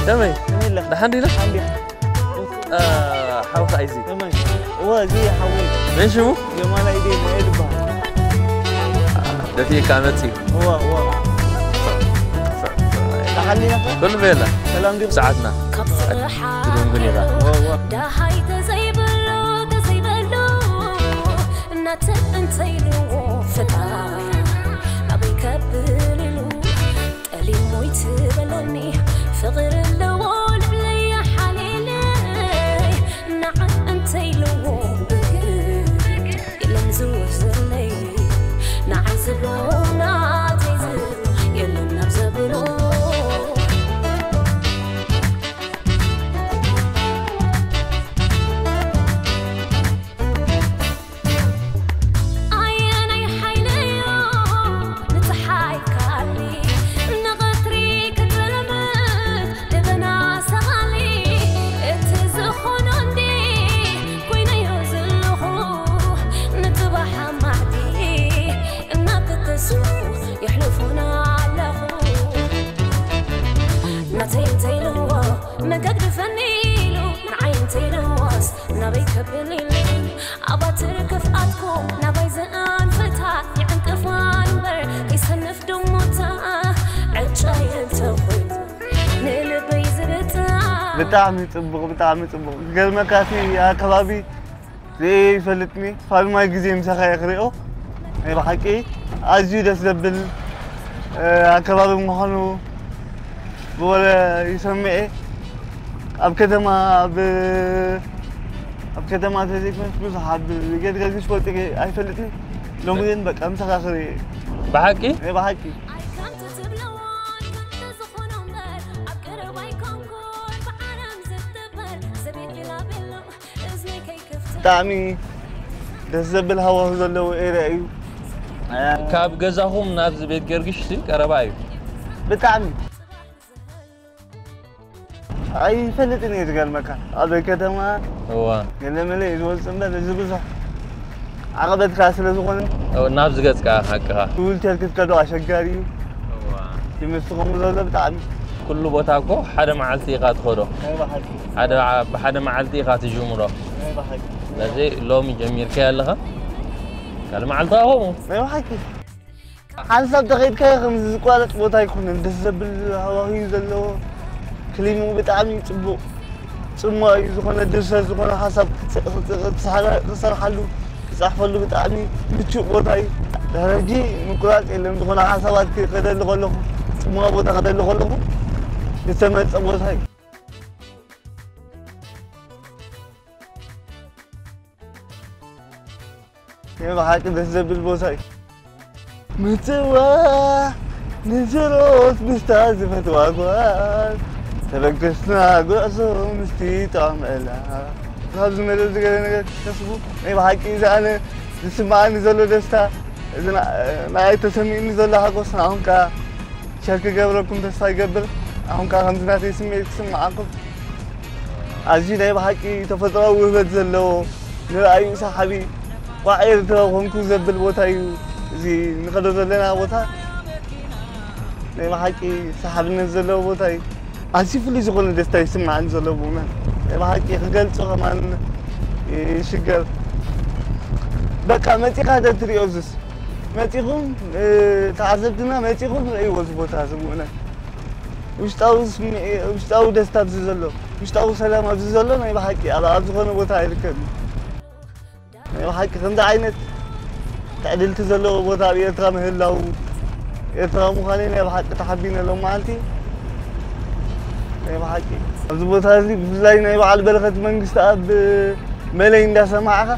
ከመይ? ከመይ ኣለኻ? ደሓን ዲና? ደሓን ዲኻ? እ፣ ሓውኻ እዩ እዚ። ከመይ? እወ፣ እዚ ሓወይ። መን ሽሙ? ጀማል ኣይደ፣ ናኤል ይበሃል። ደፊእካ መጺኡ። እወ፣ እወ። ደሓን ዲኻ? ኩሉ ቤላ። ሰላም ዲኻ? ሰዓትና። ካብ ስራሕ ትድንጉን ኢኻ። እወ፣ እወ። ደሃይ ተዘይብሉ፣ ተዘይብሉ፣ እናተ እንተ ኢልዎ ፍጣር ኣበይ ከብል ኢሉ ጠሊሙ ይትበለኒ ፍቕሪ ኣለዎ ልዕለይ ሓሊለይ ንዓ እንተ ኢልዎ ብግድ የለን ዝውህዘለይ ንዓይ ዝብሎ ናተይ ዝብሎ የለን ናብ ዘብሎ ኣየናይ ሓይለዮ ንፀሓይ ካሊ ንቐትሪ ክትርምት ደበና ሰቓሊ እቲ ዝኾኖ እንዲ ኮይነዮ ዘለኹ ንፅባሕ ማዕዲ እናተተስፉ የሕልፉና ኣለኹ ናተይ እንተይልዎ መገግድፈኒ ኢሉ ንዓይ እንተይልዎስ ናበይ ከብል ኢሉ ኣባትር ክፍኣትኩም ናባይ ዘኣንፈታ ይዕንቅፋ እምበር ይሰንፍ ድሞታ ዕጫይ እንተኾይኑ ንልበይ ዝብጣ ብጣዕሚ ጽቡቕ ብጣዕሚ ጽቡቕ ክገርመካ እቲ ኣከባቢ ዘይፈልጥኒ ፋልማይ ግዜ ምሳኻ እየ ክሪኦ ናይ ብሓቂ ኣዝዩ ደስ ዘብል ኣከባቢ ምዃኑ ብወረ ይሰምዐ ኣብ ከተማ ኣብ ኣብ ከተማ ተዘይኮነስ ብዙሕ ኣብ ገድገድግሽ ፈልጢ ኣይፈልጥኒ ሎሚ ግን በቃ ምሳኻ ክርኢ ብሓቂ ናይ ብሓቂ ኣይከምቲ ትብለዎን ከምቲ ዝኾኖ እምበር ኣብ ቀረባ ኣይኮንኩን ብዓለም ዝትበር ዘቤት ቢላቤሎ እዝነይ ከይከፍት ብጣዕሚ ደስ ዘብል ሃዋሁ ዘለዎ ኤርያ እዩ ካብ ገዛኹም ናብዚ ቤት ገርግሽ ቀረባ እዩ ብጣዕሚ ኣይፈልጥን እየ ዝገርመካ ኣብ ከተማ እዋ ገለመለ እዩ ዝወፅእ እምበር እዚ ብዙሕ ዓቐበት ከዓ ስለ ዝኾነ ናብ ዝገፅካ ሓቅኻ ብዊልቸር ክትከዶ ኣሸጋሪ እዩ ይምስኹም ዘሎ ብጣዕሚ ኩሉ ቦታ እኮ ሓደ መዓልቲ ኢኻ ትኸዶ ናይ ብሓቂ ሓደ ብሓደ መዓልቲ ኢኻ ትጅምሮ ናይ ብሓቂ ስለዚ ሎሚ ጀሚርካዮ ኣለኻ ካልእ መዓልቲ ከምኡ ናይ ብሓቂ ሓንሳብ ተኸይድካዮ ከምዚ ዝቋረፅ ቦታ ኣይኮነን ደስ ዘብል ሃዋህዩ ዘለዎ ክሊሙ ብጣዕሚ ፅቡቕ ፅሙዋ እዩ ዝኾነ ድርሰት ዝኾነ ሓሳብ ክሰርሓሉ ክፃሕፈሉ ብጣዕሚ ምቹእ ቦታ እዩ ድሕሪ ሕጂ ምቁራፅ የለን ዝኾነ ሓሳባት ክደሊ ከለኹ ፅሙዋ ቦታ ክደሊ ከለኹ ዝተመርፀ ቦታ እዩ ብሓቂ ደስ ዘብል ቦታ እዩ ምፅዋዕ ንዝሮት ምስታ ዝፈትዋ ጓል ተበገስና ጉዕዞ ምስቲ ጣዕመላ ካብዚ መደብ ዝገለ ነገር ክትከስቡ ናይ ብሓቂ እዚ ኣነ ዝስምዓኒ ዘሎ ደስታ እዚ ንኣይ ተሰሚዕኒ ዘሎ ሓጎስ ንዓኹም ከዓ ሸር ክገብረኩም ተስፋ ይገብር ኣኹም ከዓ ከምዚ ናተይ ስምዒት ክስምዓኩም ኣዝዩ ናይ ብሓቂ ተፈጥሮኣዊ ውህበት ዘለዎ ንርኣዩ ሰሓቢ ኳዕ ኤርትራዊ ኮንኩ ዘብል ቦታ እዩ እዚ ንኸዶ ዘለና ቦታ ናይ ብሓቂ ሰሓብነት ዘለዎ ቦታ እዩ ኣዝዩ ፍሉይ ዝኾነ ደስታ ይስምዓኒ ዘሎ ብእውነት ናይ ብሓቂ ክገልፆ ከማን ይሽገር በቃ መፂኻ ተትሪኦ ዙስ መፂኹም ተዓዘብትና መፂኹም ርእይዎ እዚ ቦታ እዚ ብእውነት ውሽጣዊ ስምዒ ውሽጣዊ ደስታ ኣብዚ ዘሎ ውሽጣዊ ሰላም ኣብዚ ዘሎ ናይ ብሓቂ ኣብ ኣብ ዝኾነ ቦታ ኣይርከብን ናይ ብሓቂ ከምዚ ዓይነት ትዕድልቲ ዘለዎ ቦታ ኣብ ኤርትራ ምህላው ኤርትራዊ ምዃነይ ናይ ብሓቂ ተሓቢነ ሎም መዓልቲ ናይ ብሓቂ ኣብዚ ቦታ እዚ ብፍላይ ናይ በዓል በረኸት መንግስቲ ኣብ መለይ እንዳሰማዕኻ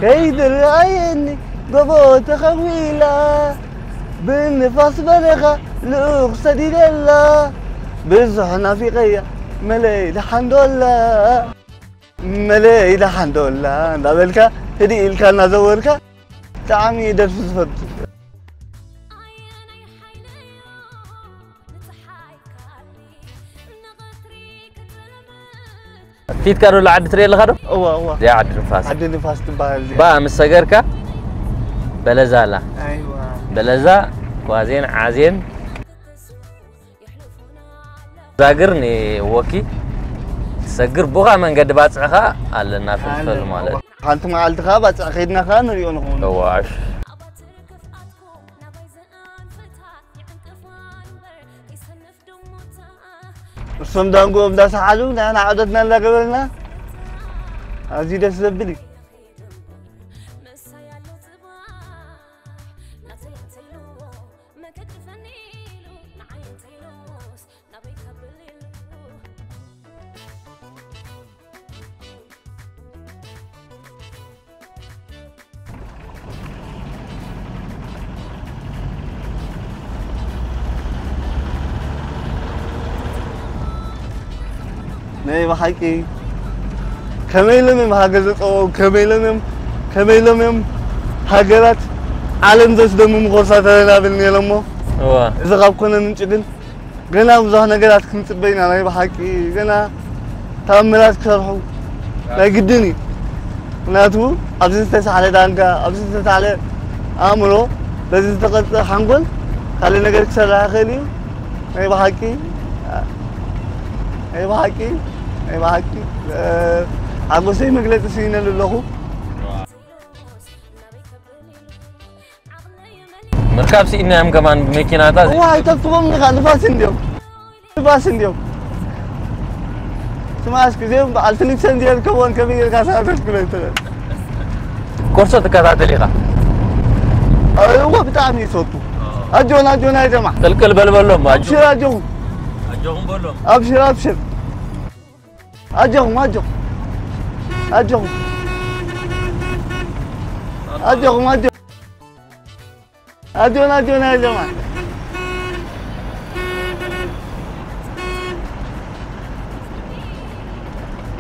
ከይትረኣየኒ ጎቦ ተኸዊላ ብንፋስ በረኻ ልኡኽ ሰዲደላ ብዙሕ ናፊቐያ መለይ ደሓንዶላ መለይ ደሓንዶላ እንዳበልካ ህድእ ኢልካ እናዘወርካ ብጣዕሚ ደርፊ ዝፈቱ ፊትካ ዶ ዓዲ ትርኢ ኣለኻ ዶ? እዋ እዋ እዚኣ ዓዲ ንፋስ ዓዲ ንፋስ ትበሃል እዚኣ ባ ምስ ሰገርካ በለዛ ኣላ ኣይዋ በለዛ ኳዜን ዓዜን ዛግር ንወኪ ትሰግር ቡኻ መንገዲ ባጽዕኻ ኣለና ፍልፍል ማለት። ሓንቲ መዓልቲ ኸዓ ባጽዕ ከይድና ኸዓ ንሪኦ ንኸውን። እዋሽ። እሶም ዳንጎ እንዳሰሓሉ ንሕና ዓውደትና እንዳገበርና ኣዝዩ ደስ ዘብል እዩ። ናይ ብሓቂ ከመይ ኢሎም እዮም ሃገር ዘፀወው፣ ከመይ ኢሎም እዮም ከመይ ኢሎም እዮም ሃገራት ዓለም ዘስደምሙ ኮርሳት ኣለና ብል ነይሮሞ። እዋ። እዚ ካብ ኮነ ምንጭ ግን ገና ብዙሕ ነገራት ክንፅበ ኢና። ናይ ብሓቂ ገና ታምራት ክሰርሑ ናይ ግድን እዩ። ምክንያቱ ኣብዚ ዝተሳዕለ ዳንጋ፣ ኣብዚ ዝተሳዕለ ኣእምሮ፣ በዚ ዝተቐርፀ ሓንጎል ካልእ ነገር ክሰርሕ ይኽእል እዩ። ናይ ብሓቂ ናይ ብሓቂ ናይ ብሓቂ ሓጎሰይ መግለፂ ስኢነሉ ኣለኹ። ምርካብ ስኢናዮም ከማን ብመኪናታት። እዋ ኣይተፍትዎም ኢኻ ንፋስ እንዲዮም ንፋስ እንዲዮም። ስማ እስኪ እዚኦም በዓል ፍሊፕሰን ዝርከብዎን ከመይ ጌርካ ሳተት ክበል ትኽእል? ኮርሶ ትከታተል ኢኻ? እዎ ብጣዕሚ ይፈቱ። ኣጆና ኣጆና ይደማ። ቅልቅል በልበሎም ኣጆ። ሽር ኣጆኹም። ኣጆኹም በሎም። ኣብሽር ኣብሽር። ኣጆኹም ኣጆኹም። ኣጆኹም። ኣጆኹም ኣጆኹም። ኣጆና ኣጆና የለማ።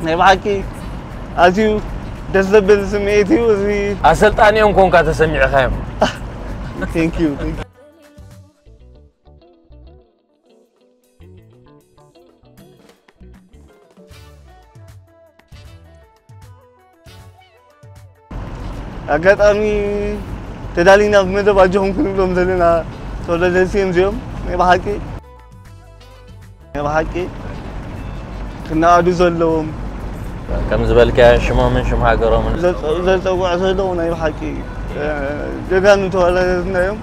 ናይ ብሓቂ ኣዝዩ ደስ ዘብል ስምዒት እዩ እዚ። ኣሰልጣኒኦም ኮንካ ተሰሚዕኻዮም። Thank you, thank you. ኣጋጣሚ ተዳሊና ብመደብ ኣጆኹም ክንብሎም ዘለና ተወለደቲ እዮም እዚኦም። ናይ ብሓቂ ናይ ብሓቂ ክነኣዱ ዘለዎም ከም ዝበልካዮ ሽሞምን ሽም ሃገሮምን ዘፀውዑ ዘለዉ ናይ ብሓቂ ጀጋኑ ተወለደትና እዮም።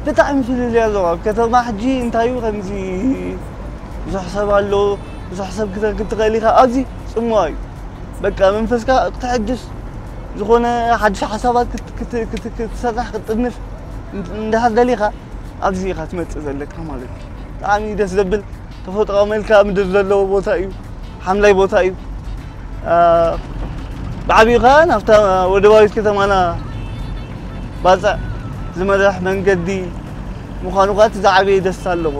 ብጣዕሚ ፍልልይ ኣለዎ ኣብ ከተማ ሕጂ እንታዩ ከምዚ ብዙሕ ሰብ ኣሎ። ብዙሕ ሰብ ክትረክብ ትኽእል ኢኻ ኣብዚ ጽምዋ እዩ። በቃ መንፈስካ ክትሕድስ ዝኾነ ሓድሽ ሓሳባት ክትሰርሕ ክትጥንፍ እንድሕር ደሊኻ ኣብዚ ኢኻ ትመጽእ ዘለካ ማለት እዩ። ብጣዕሚ ደስ ዘብል ተፈጥሮኣዊ መልክኣ ምድሪ ዘለዎ ቦታ እዩ። ሓምላይ ቦታ እዩ። ብዓብዩ ከዓ ናብታ ወደባዊት ከተማና ባፅዕ ዝመርሕ መንገዲ ምዃኑ ከዓ እቲ ዝዓበየ ደስታ ኣለዎ።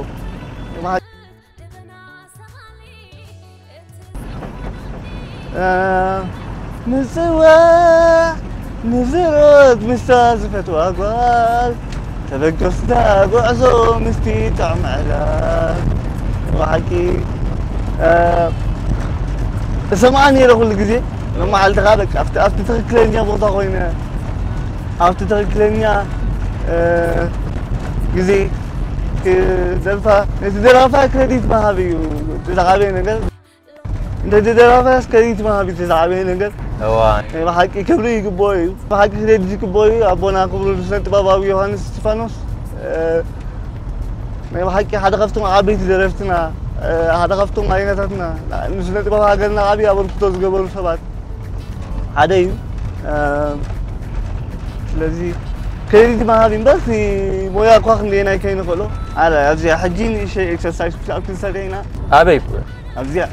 ምፅዋዕ ንዝሮት ምስታ ዝፈትዋ ጓል ተበገስታ ጉዕዞ ምስቲ ጥዑም ዕላል ብሓቂ እሰምዓ ነይረ ኩሉ ግዜ መመዓልትኻ በቃ ኣብቲ ኣብቲ ትኽክለኛ ቦታ ኮይነ ኣብቲ ትኽክለኛ ግዜ ክደርፋ ነቲ ደራፋ ክረዲት ምሃብ እዩ እቲ ዝዓበየ ነገር። እንተ ደራፋ ክረዲት ምሃብ እዩ እቲ ዝዓበየ ነገር። እዋ ናይ ብሓቂ ክብሪ ይግብኦ እዩ። ብሓቂ ክረዲት ይግብኦ እዩ ኣቦና ክቡር ስነ ጥበባዊ ዮሃንስ እስጢፋኖስ። ናይ ብሓቂ ሓደ ካብቶም ዓበይቲ ደረፍትና ሓደ ካብቶም ኣይነታትና ንስነ ጥበብ ሃገርና ዓብዪ ኣበርክቶ ዝገበሩ ሰባት ሓደ እዩ። ስለዚ ክሬዲት ምሃብ እምበር እቲ ሞያ እኳ ክንደየናይ ከይንኽእሎ ኣረ ኣብዚኣ ሕጂ ንእሸይ ኤክሰርሳይዝ ፑሽኣፕ ክንሰርሕ ኢና። ኣበይ ኣብዚኣ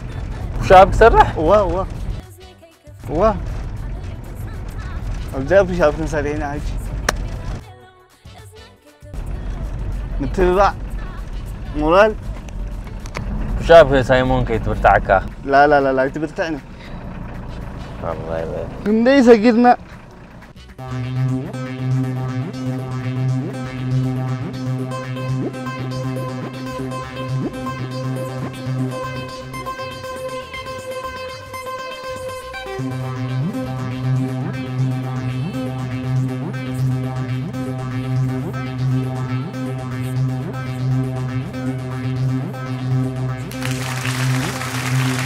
ፑሽኣፕ ክሰርሕ እዋ እዋ እዋ ኣብዚኣ ፑሽኣፕ ክንሰርሕ ኢና ሕጂ። ምትብባዕ ሞራል ሻብ ሳይሞን ከይትብርታዕካ ላላላላ ኣይትብርትዕኒ ክንደይ ሰጊድና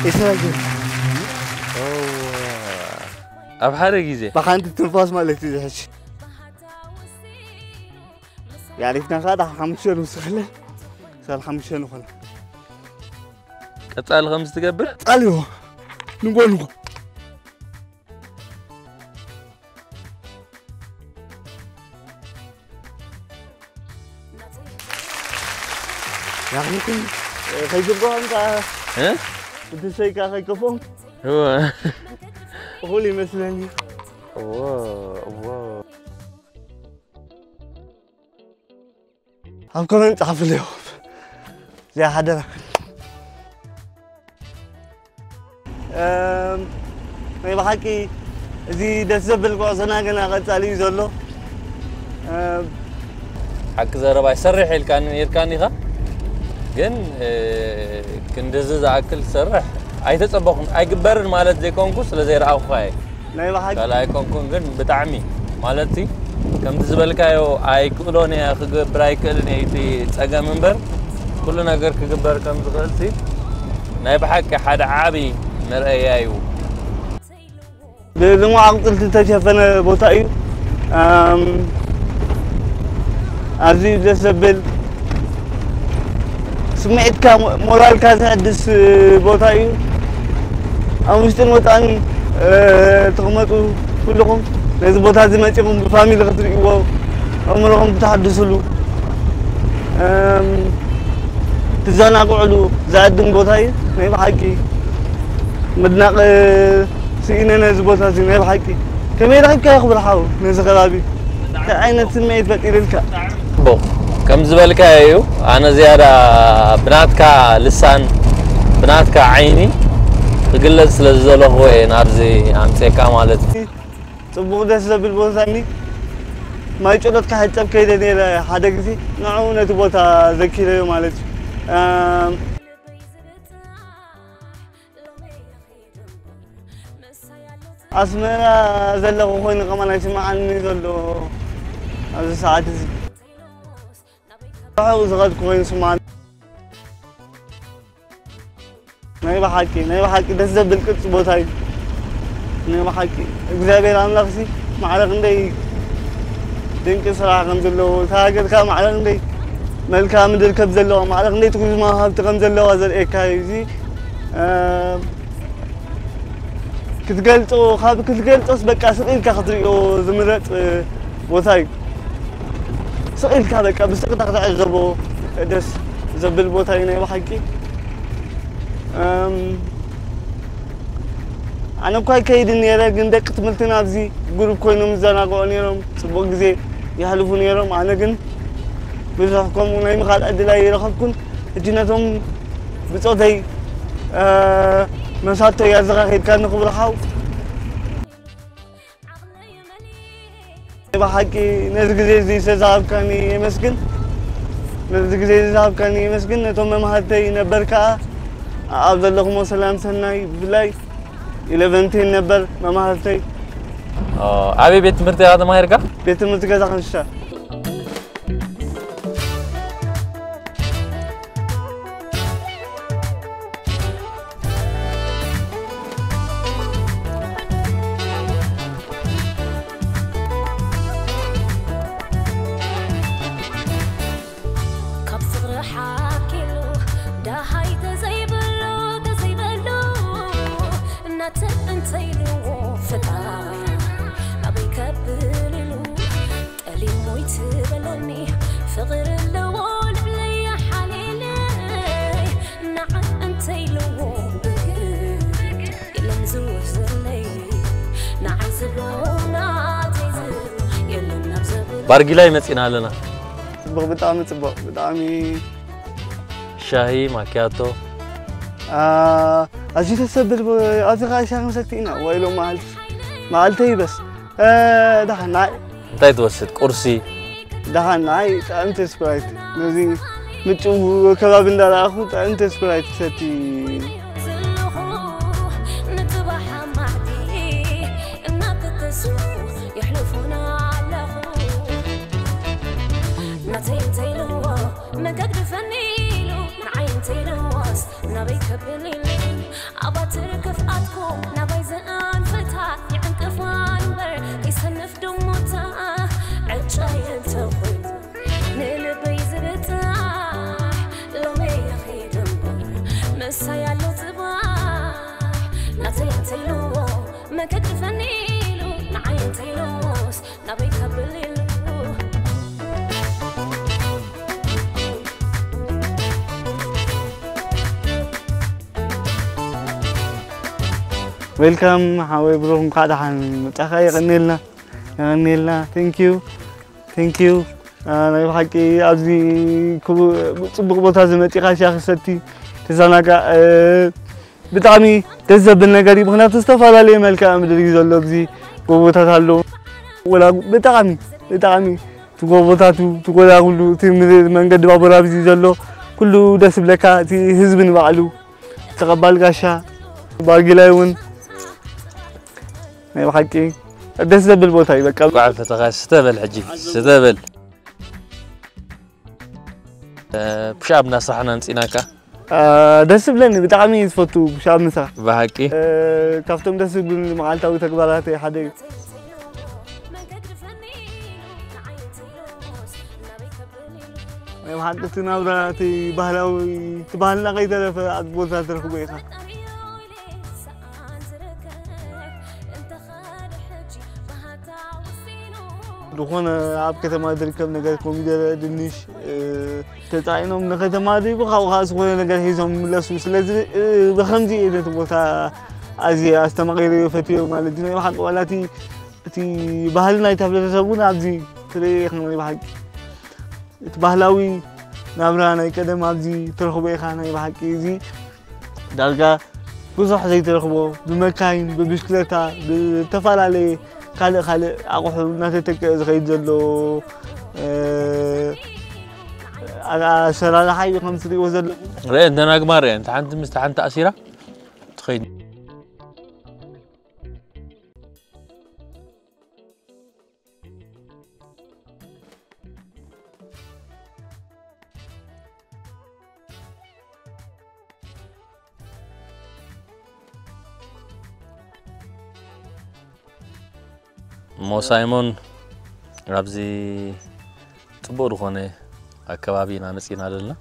ይሰራጀ። ኣብ ሓደ ግዜ ብሓንቲ ትንፋስ ማለት እዩ ዝሕሽ። ያሪፍና ኸዓ ሓሙሽተ ንውስኸለን። ሳል ሓሙሽተ ንኾነ። ቀጻሊ ከምዚ ትገብር? ቀጻሊ እዩ። ንጎ ንጎ። ያኽልኩም ከይግብኦም ከ እ? እቲ ሰይካ ከይከፍኦም እወ። እኹል ይመስለኒ። እወ፣ እወ። ኣብ ኮመንት ጻሕፉለይ። እዚኣ ሓደራ። እም፣ ናይ ብሓቂ እዚ ደስ ዘብል ጉዕዞና ገና ቀጻሊ እዩ ዘሎ። እም፣ ሓቂ ዘረባ ይሰርሕ ኢልካኒ ነይርካኒ ኢኻ። ግን፣ እ፣ ክንድዚ ዝኣክል ዝሰርሕ ኣይተጸበኹን። ኣይግበርን ማለት ዘይኮንኩ ስለ ዘይረኣኹኻ እየ። ናይ ብሓቂ ካልኣይ ኣይኮንኩን፣ ግን ብጣዕሚ ማለትሲ ከምቲ ዝበልካዮ ኣይክእሎን እየ፣ ክገብር ኣይክእልን እየ። እቲ ጸገም እምበር ኩሉ ነገር ክግበር ከም ዝኽእልሲ ናይ ብሓቂ ሓደ ዓቢ መርኣያ እዩ። ብልሙዕ ኣቑጽልቲ ዝተሸፈነ ቦታ እዩ። ኣም፣ ኣዝዩ ደስ ዘብል ስምዒትካ፣ ሞ-፣ ሞራልካ ዘሕድስ ቦታ እዩ። ኣብ ውሽጥን ወጻእን፣ እ፣ ትቕመጡ ኩልኹም ነዚ ቦታ እዚ መጺኹም ብፋሚሊ ክትርእይዎ፣ ኣእምሮኹም ክትሓድስሉ፣ እም፣ ትዘናግዕሉ ዝዕድም ቦታ እዩ። ናይ ብሓቂ ምድናቕ ስኢነ ነዚ ቦታ እዚ ናይ ብሓቂ። ከመይ ረኺብካዮ ክብል ሓው ነዚ ከባቢ? እንታይ ዓይነት ስምዒት ፈጢሩልካ? ጽቡቕ። ከም ዝበልካዮ እዩ። ኣነ ዝያዳ ብናትካ ልሳን፣ ብናትካ ዓይኒ ክግለጽ ስለ ዝደለኹ እየ ናብዚ ኣምጺኤካ ማለት እዩ። ጽቡቕ ደስ ዘብል ቦታ እኒ። ማይ ጭሎት ክሕጸብ ከይደ ነይረ ሓደ ግዜ። ንዕኡ ነቲ ቦታ ዘኪረዮ ማለት እዩ። ኣም፣ ኣስመራ ዘለኹ ኮይኑ ከማን ኣይስምዓኒ ዘሎ ኣብዚ ሰዓት እዚ። ርሑቕ ዝኸድኩ ኮይኑ ይስምዓኒ። ናይ ብሓቂ፣ ናይ ብሓቂ ደስ ዘብል ቅርጺ ቦታ እዩ። ናይ ብሓቂ እግዚኣብሔር ኣምላኽሲ ማዕረ ክንደይ ድንቂ ስራሕ ከም ዘለዎ፣ እታ ሃገርካ ማዕረ ክንደይ መልክዓ ምድሪ ከም ዘለዋ፣ ማዕረ ክንደይ ቱሪዝማዊ ሃብቲ ከም ዘለዋ ዘርእየካ እዩ። እዚ፣ እ፣ ክትገልጾ፣ ካብ ክትገልጾስ በቃ ስቕ ኢልካ ክትርእዮ ዝምረጽ፣ እ፣ ቦታ እዩ። ስቕ ኢልካ በቃ ብስቕታ ክትዕዘቦ ደስ ዘብል ቦታ እዩ ናይ ብሓቂ። እም፣ ኣነ እኳ ኣይከይድን ነይረ፣ ግን ደቂ ትምህርትና ኣብዚ ግሩፕ ኮይኖም ይዘናግዑ ነይሮም፣ ጽቡቕ ግዜ የሕልፉ ነይሮም። ኣነ ግን ብዙሕ ከምኡ ናይ ምኻድ ዕድል ኣይረኸብኩን። ሕጂ ነቶም ብጾተይ፣ እ፣ መሳቶ እያ ዘኻኺድካኒ ክብሉ ሓው። ብሓቂ ነዚ ግዜ እዚ ዝተዛሃብካኒ የመስግን። ነዚ ግዜ እዚ ዝሃብካኒ የመስግን። ነቶም መማህርተይ ነበር ከኣ ኣብ ዘለኹሞ ሰላም ሰናይ፣ ብፍላይ ኢለቨንቴን ነበር መማህርተይ። ኦ፣ ኣበይ ቤት ትምህርቲ ኢኻ ተማሂርካ? ቤት ትምህርቲ ገዛ ክንሻ። ካብ ፍቕሪ ሓኪሉ ደሃይ ተዘይብሉ፣ ተዘይበሉ እናተ እንተይልዎ ፈጣር ናበይ ከብል ኢሉ ጠሊሙ ይትበለኒ ፍቕሪ ኣለዎ ልብለይ ሓሊለይ ንዓ እንተይልዎ ብግድ የለን ዝውስለይ ንዓይ ዝብሎ ናተይ ዝብሎ የለን ናብ ዘብል ባርጊላይ መጺና ኣለና። ጽቡቕ፣ ብጣዕሚ ጽቡቕ፣ ብጣዕሚ ሻሂ ማኪያቶ። አ፣ ኣዝዩ ደስ ዘብል ብ-፣ ኣብዚ ኸዓ ሻሂ ክንሰቲ ኢና። ወይሎ መዓልቲ፣ መዓልተይ ይበስ። እ፣ ደሓን ንዓይ እንታይ ትወስድ? ቁርሲ? ደሓን ንዓይ ጥዕምቲ ስፕራይት። ነዚ ምጭው ከባቢ እንዳረኣኹ ጥዕምቲ ስፕራይት ክሰቲ። ዘለኹ ንጽባሕ ኣብ ማዕዲ እናተተስፉ የሕልፉና ኣለኹ። ናተይ እንተይልዎ መገግድፈኒ ኢሉ ንዓይ እንተይልዎስ ናበይ ከብል ኢሉ ኣባ ትርክፍኣትኩም ናባይ ዝኣንፍታ ይዕንቅፋ እምበር ከይሰንፍ ድሞታ ዕጫይ እንተኾይኑ ንልበይ ዝብጻሕ ሎሚ ይኸይድ እምበር ምሳይ ኣሎ ጽባሕ ናተይ እንተይልዎ መገድፈኒ ኢሉ ንዓይ እንተይልዎስ ናበይ ከብል ኢሉ ዌልካም ሓወይ ብሩኽ፣ እንኳዕ ደሓን መጻኻ። የቐንየልና፣ የቐንየልና። Thank you, thank you። ናይ ብሓቂ ኣብዚ ጽቡቕ ቦታ ዝመጺኻ ሻሂ ክሰቲ ትዘናጋዕ ብጣዕሚ ደስ ዘብል ነገር እዩ። ምኽንያቱ ዝተፈላለየ መልክዓ ምድሪ እዩ ዘሎ፣ ኣብዚ ጎቦታት ኣሎ። ወላ ብጣዕሚ ብጣዕሚ እቲ ጎቦታቱ እቲ ጎዳጉሉ እቲ መንገዲ ባቡር ኣብዚ ዘሎ ኩሉ ደስ ዝብለካ፣ እቲ ህዝቢ ንባዕሉ ተቐባል ጋሻ ባጊላይ እውን ናይ ብሓቂ ደስ ዘብል ቦታ እዩ። በቃ ቋዕ ፈተኻ ስተበል ሕጂ ስተበል ፑሽኣብ እናስራሕና ንፅናካ ደስ ዝብለኒ ብጣዕሚ ዝፈቱ ሻብ ምሳ ብሓቂ ካብቶም ደስ ዝብሉኒ መዓልታዊ ተግባራተይ ሓደ እዩ። ናይ ሓቂ እቲ ናብራ እቲ ባህላዊ እቲ ባህልና ከይተረፈ ኣብዚ ቦታ ትረኽቦ ኢኻ። ዝኾነ ኣብ ከተማ ዝርከብ ነገር ኮሚደረ፣ ድንሽ ተፃዒኖም ንከተማ ድቡ ካብኡ ከዓ ዝኾነ ነገር ሒዞም ይምለሱ። ስለዚ ብከምዚ እየ ነቲ ቦታ ኣዝየ ኣስተማቒረዮ ፈትዮ ማለት እዩ። ናይ ብሓቂ ዋላ እቲ እቲ ባህሊ ናይቲ ሕብረተሰብ እውን ኣብዚ ትርኢ ኢኻ ናይ ብሓቂ እቲ ባህላዊ ናብራ ናይ ቀደም ኣብዚ ትረኽቦ ኢኻ ናይ ብሓቂ እዚ ዳርጋ ብዙሕ ዘይትረኽቦ ብመካይን ብብሽክለታ ብዝተፈላለየ ካልእ ካልእ ኣቑሑ እናተተክአ ዝኸይድ ዘሎ ኣሰራርሓ እዩ ከም ትሪእዎ ዘለኹም። ርአ እንተ ናግማ ርአ እንተ ሓንቲ ምስ ሓንቲ ኣሲራ ትኸይድ እሞ ሳይሞን ኣብዚ ፅቡቕ ዝኾነ ኣከባቢ ኢና መፂና ዘለና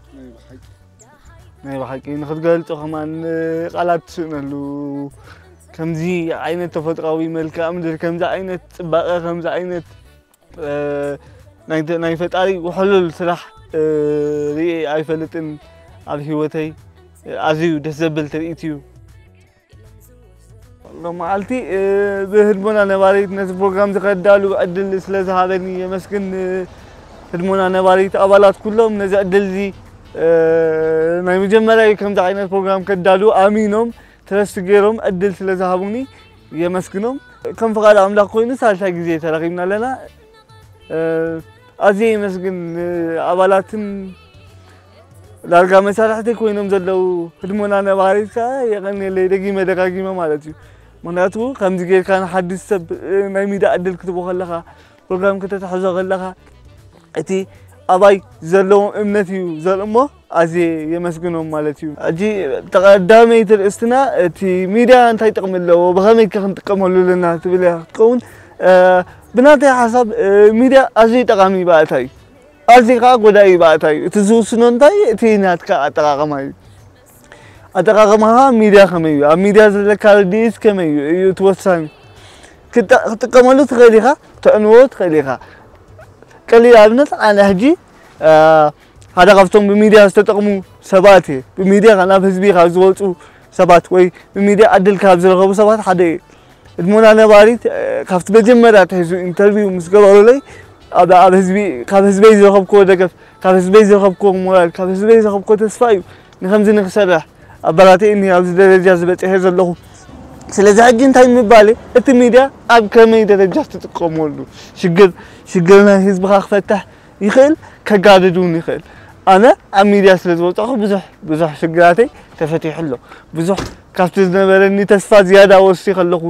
ናይ ብሓቂ ንክትገልፆ ከማን ቃላት ትስእነሉ ከምዚ ዓይነት ተፈጥራዊ መልክዓ ምድሪ ከምዚ ዓይነት ፅባቐ ከምዚ ዓይነት ናይ ፈጣሪ ውሕሉል ስራሕ ርኢ ኣይፈልጥን ኣብ ህይወተይ ኣዝዩ ደስ ዘብል ትርኢት እዩ ሎመዓልቲ ብህድሞና ነባሪት ነዚ ፕሮግራም ዝኸዳሉ ዕድል ስለ ዝሃበኒ የመስግን ህድሞና ነባሪት ኣባላት ኩሎም ነዚ ዕድል እዚ ናይ መጀመርያ እዩ ከምዚ ዓይነት ፕሮግራም ከዳሉ ኣሚኖም ትረስት ገይሮም ዕድል ስለ ዝሃቡኒ የመስግኖም ከም ፍቓድ ኣምላኽ ኮይኑ ሳልሳይ ግዜ ተራኺብና ኣለና ኣዝየ የመስግን ኣባላትን ዳርጋ መሳርሕቲ ኮይኖም ዘለዉ ህድሞና ነባሪት ከዓ የቐንየለይ ደጊመ ደጋጊመ ማለት እዩ ምክንያቱ ከምዚ ጌርካ ንሓድሽ ሰብ ናይ ሚዳ ዕድል ክትቦ ከለኻ ፕሮግራም ከተትሕዞ ከለኻ እቲ ኣባይ ዘለዎም እምነት እዩ ዘርኢ እሞ ኣዝየ የመስግኖም ማለት እዩ። ሕጂ ተቐዳመይቲ ርእስትና እቲ ሚድያ እንታይ ጥቕሚ ኣለዎ ብኸመይ ከ ክንጥቀመሉ ኣለና ትብል እያ ክትከውን ብናተይ ሓሳብ ሚድያ ኣዝዩ ጠቓሚ ባእታ እዩ። ኣዝዩ ከዓ ጎዳኢ ባእታ እዩ። እቲ ዝውስኖ እንታይ እቲ ናትካ ኣጠቓቕማ እዩ። ኣጠቓቕማኻ ሚድያ ከመይ እዩ ኣብ ሚድያ ዘለካ ርድኢት ከመይ እዩ እዩ እቲ ወሳኒ ክጥቀመሉ ትኽእል ኢኻ ተዕንዎ ትኽእል ኢኻ ቀሊል ኣብነት ኣነ ሕጂ ሓደ ካብቶም ብሚድያ ዝተጠቕሙ ሰባት እየ ብሚድያ ናብ ህዝቢ ካብ ዝወፁ ሰባት ወይ ብሚድያ ዕድል ካብ ዝረኸቡ ሰባት ሓደ እየ እድሞና ነባሪት ካብቲ መጀመርያ ትሒዙ ኢንተርቪው ምስ ገበሩለይ ኣብ ህዝቢ ካብ ህዝበይ ዝረኸብክዎ ደገፍ ካብ ህዝበይ ዝረኸብክዎ ሞራል ካብ ህዝበይ ዝረኸብክዎ ተስፋ እዩ ንከምዚ ንክሰርሕ ኣበራቲእኒ ኣብዚ ደረጃ ዝበፅሐ ዘለኹ ስለዚ ሕጂ እንታይ ምባል እቲ ሚድያ ኣብ ከመይ ደረጃ ትጥቀመሉ ሽግር ሽግር ናይ ህዝብኻ ክፈትሕ ይኽእል ከጋድድ እውን ይኽእል ኣነ ኣብ ሚድያ ስለ ዝወፃኹ ብዙሕ ብዙሕ ሽግራተይ ተፈቲሑ ኣሎ ብዙሕ ካብቲ ዝነበረኒ ተስፋ ዝያዳ ወሲ ከለኹ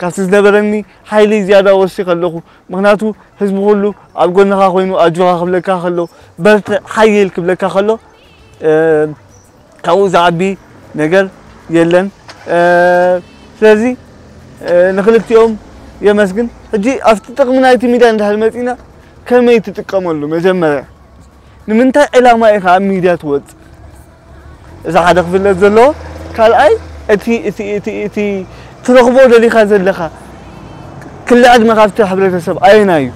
ካብቲ ዝነበረኒ ሓይሊ ዝያዳ ወሲ ከለኹ ምክንያቱ ህዝቢ ኩሉ ኣብ ጎንኻ ኮይኑ ኣጆኻ ክብለካ ከሎ በርትዕ ሓይል ክብለካ ከሎ ካብኡ ዝዓቢ ነገር የለን ስለዚ ንክልቲኦም የመስግን። ሕጂ ኣብቲ ጥቕሚ ናይቲ ሚድያ እንድሕር መፂና ከመይ ትጥቀመሉ መጀመርያ ንምንታይ ዕላማ ኢኻ ኣብ ሚድያ ትወፅእ? እዛ ሓደ ክፍለጥ ዘለዎ ካልኣይ እቲ እቲ እቲ እቲ ትረኽቦ ደሊኻ ዘለኻ ክሊ ዕድመ ካብቲ ሕብረተሰብ ኣየናይ እዩ?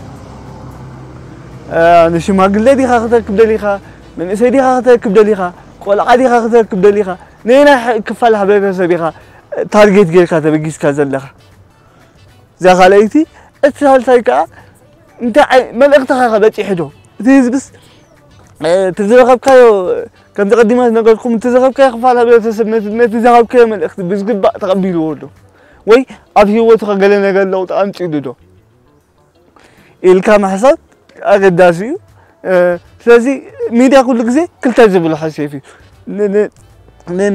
ንሽማግለ ዲኻ ክተክብ ደሊኻ? መንእሰይ ዲኻ ክተክብ ደሊኻ? ቆልዓ ዲኻ ክተክብ ደሊኻ? ነየናይ ክፋል ሕብረተሰብ ኢኻ ታርጌት ጌርካ ተበጊስካ ዘለኻ? እዛ ካልኣይቲ እቲ ሳልሳይ ከዓ እንታይ መልእኽትኻ ከበፂሑ ዶ እቲ ህዝብስ እቲ ዝረኸብካዮ ከምዚ ቀዲማ ዝነገርኩም እቲ ዝረኸብካዮ ክፋል ሕብረተሰብ ነቲ ዝሃብካዮ መልእኽቲ ብዝግባእ ተቐቢልዎ ዶ ወይ ኣብ ህይወቱ ገለ ነገር ለውጢ ኣምፂሉ ዶ ኢልካ ምሕሳብ ኣገዳሲ እዩ። ስለዚ ሚድያ ኩሉ ግዜ ክልተ ዝብሎ ሓሴፍ እዩ።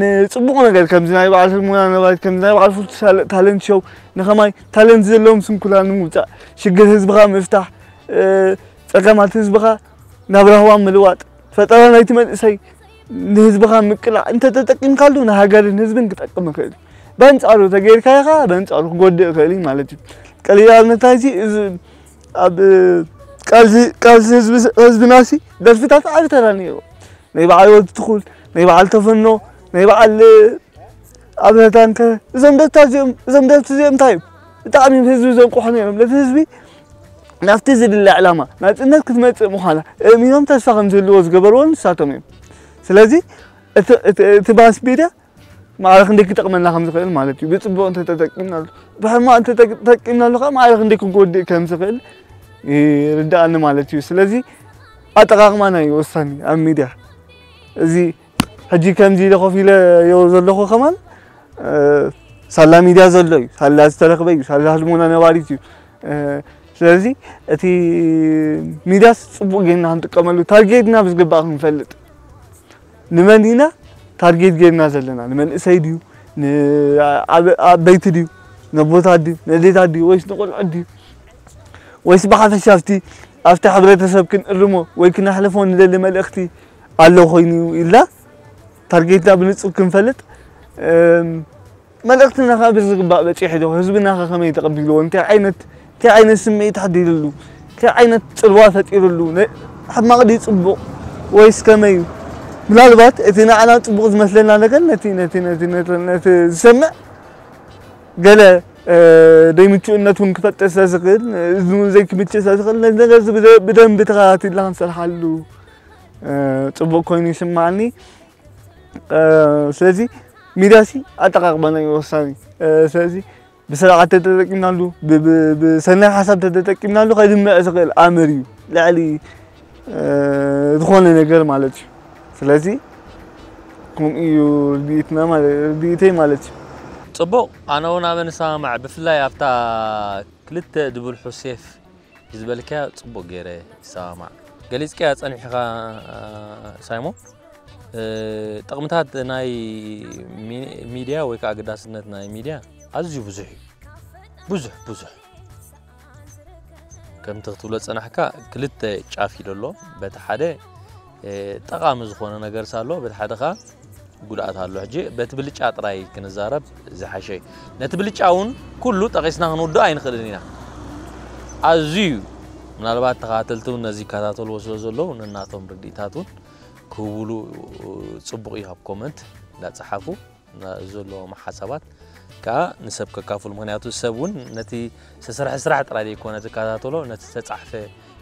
ንፅቡቕ ነገር ከምዚ ናይ በዓል ህልሞና ነባሪት ከምዚ ናይ በዓል ፍቱ ታለንት ሾው ንኸማይ ታለንት ዘለዎም ስንኩላን ንምውፃእ ሽግር ህዝብኻ ምፍታሕ ፀገማት ህዝብኻ ናብ ራህዋ ምልዋጥ ፈጠራ ናይቲ መንእሰይ ንህዝብኻ ምቅላዕ እንተተጠቂምካሉ ንሃገርን ህዝብን ክጠቅም ይኽእል እዩ። በንፃሩ ተገይርካዮ ከዓ በንፃሩ ክጎድእ ይኽእል እዩ ማለት እዩ። ቀሊል ኣብነት ናይዚ እዚ ኣብ ቃልሲ ህዝብናሲ ደርፍታት ዓቢ ተራ ነይሩ። ናይ በዓል ወዲ ትኹል፣ ናይ በዓል ተፈኖ፣ ናይ በዓል ኣብረታንከ እዞም ደርፍታት እዚኦም እዞም ደርፍቲ እዚኦም እንታይ እዮም? ብጣዕሚ ህዝቢ ዘንቁሑ ነይሮም። ነቲ ህዝቢ ናብቲ ዝድለ ዕላማ ናፅነት ክትመፅእ ምዃና እእሚኖም ተስፋ ከም ዝህልዎ ዝገበርዎ ንሳቶም እዮም። ስለዚ እቲ ማስ ሚድያ ማዕረ ክንደይ ክጠቕመና ከም ዝኽእል ማለት እዩ። ብፅቡቕ እንተተጠቂምናሉ፣ ብሕማቕ እንተተጠቂምናሉ ከዓ ማዕረ ክንደይ ክጎድእ ከም ዝኽእል ይርዳኣኒ ማለት እዩ። ስለዚ ኣጠቓቕማና እዩ ወሳኒ ኣብ ሚድያ። እዚ ሕጂ ከምዚ ኢለ ኮፍ ኢለ ዮ ዘለኹ ከማን ሳላ ሚድያ ዘሎ እዩ፣ ሳላ ዝተረኽበ እዩ፣ ሳላ ህልሞና ነባሪት እዩ። ስለዚ እቲ ሚድያስ ፅቡቕ ጌርና ክንጥቀመሉ ታርጌትና ብዝግባእ ክንፈልጥ ንመን ኢና ታርጌት ጌርና ዘለና ንመንእሰይ ድዩ ንዓበይቲ ድዩ ነቦታት ድዩ ነዴታት ድዩ ወይስ ንቆልዑት ድዩ ወይስ ብሓፈሻ ኣብቲ ኣብቲ ሕብረተሰብ ክንእርሞ ወይ ክነሕልፎ ንደሊ መልእኽቲ ኣሎ ኮይኑ ኢልና ታርጌትና ብንፁር ክንፈልጥ መልእኽትና ከዓ ብዝግባእ በፂሑ ዶ ህዝብና ከ ከመይ ተቐቢልዎ እንታይ ዓይነት እንታይ ዓይነት ስምዒት ሓዲርሉ እንታይ ዓይነት ፅልዋ ፈጢርሉ ሕማቕ ድዩ ፅቡቕ ወይስ ከመይ እዩ ምናልባት እቲ ንዓና ፅቡቕ ዝመስለና ነገር ነቲ ነቲ ነቲ ነቲ ዝሰምዕ ገለ ዘይምቹእነት እውን ክፈጥር ስለዝኽእል እዝኑ ዘይክምችእ ስለዝኽእል ነዚ ነገር እዚ ብደንቢ ተኸታቲልና ክንሰርሓሉ ፅቡቕ ኮይኑ ይስማዓኒ ስለዚ ሚድያ ሲ ኣጠቃቅመና እዩ ወሳኒ ስለዚ ብስርዓት ተተጠቂምናሉ ብሰናይ ሓሳብ ተተጠቂምናሉ ከድምዕ ዝኽእል ኣምር እዩ ልዕሊ ዝኾነ ነገር ማለት እዩ ስለዚ ከምኡ እዩ ርድኢትና ርድኢተይ ማለት እዩ ፅቡቕ ኣነ እውን ኣበ ንሰማማዕ ብፍላይ ኣብታ ክልተ ድብልሑ ሴፍ ዝበልካያ ፅቡቕ ገይረ ይሰማማዕ ገሊፅካያ ፀኒሕኻ ሳይሞ ጥቕምታት ናይ ሚድያ ወይ ከዓ ኣገዳስነት ናይ ሚድያ ኣዝዩ ብዙሕ እዩ ብዙሕ ብዙሕ ከምቲ ክትብሎ ዝፀናሕካ ክልተ ጫፍ እዩ ዘሎ በቲ ሓደ ጠቓሚ ዝኾነ ነገር ኣሎ በቲ ሓደ ከዓ ጉድኣት ኣሎ ሕጂ በቲ ብልጫ ጥራይ ክንዛረብ ዝሓሸ እዩ ነቲ ብልጫ እውን ኩሉ ጠቒስና ክንውድኦ ኣይንኽእልን ኢና ኣዝዩ ምናልባት ተኸታተልቲ እውን ነዚ ይከታተልዎ ስለ ዘለዉ ነናቶም ርድኢታት እውን ክህብሉ ፅቡቕ እዩ ኣብ ኮመንት እንዳፀሓፉ ዘለዎም ሓሳባት ከዓ ንሰብ ከካፍሉ ምክንያቱ ሰብ እውን ነቲ ዝተሰርሐ ስራሕ ጥራይ ዘይኮነ ዝከታተሎ ነቲ ዝተፃሕፈ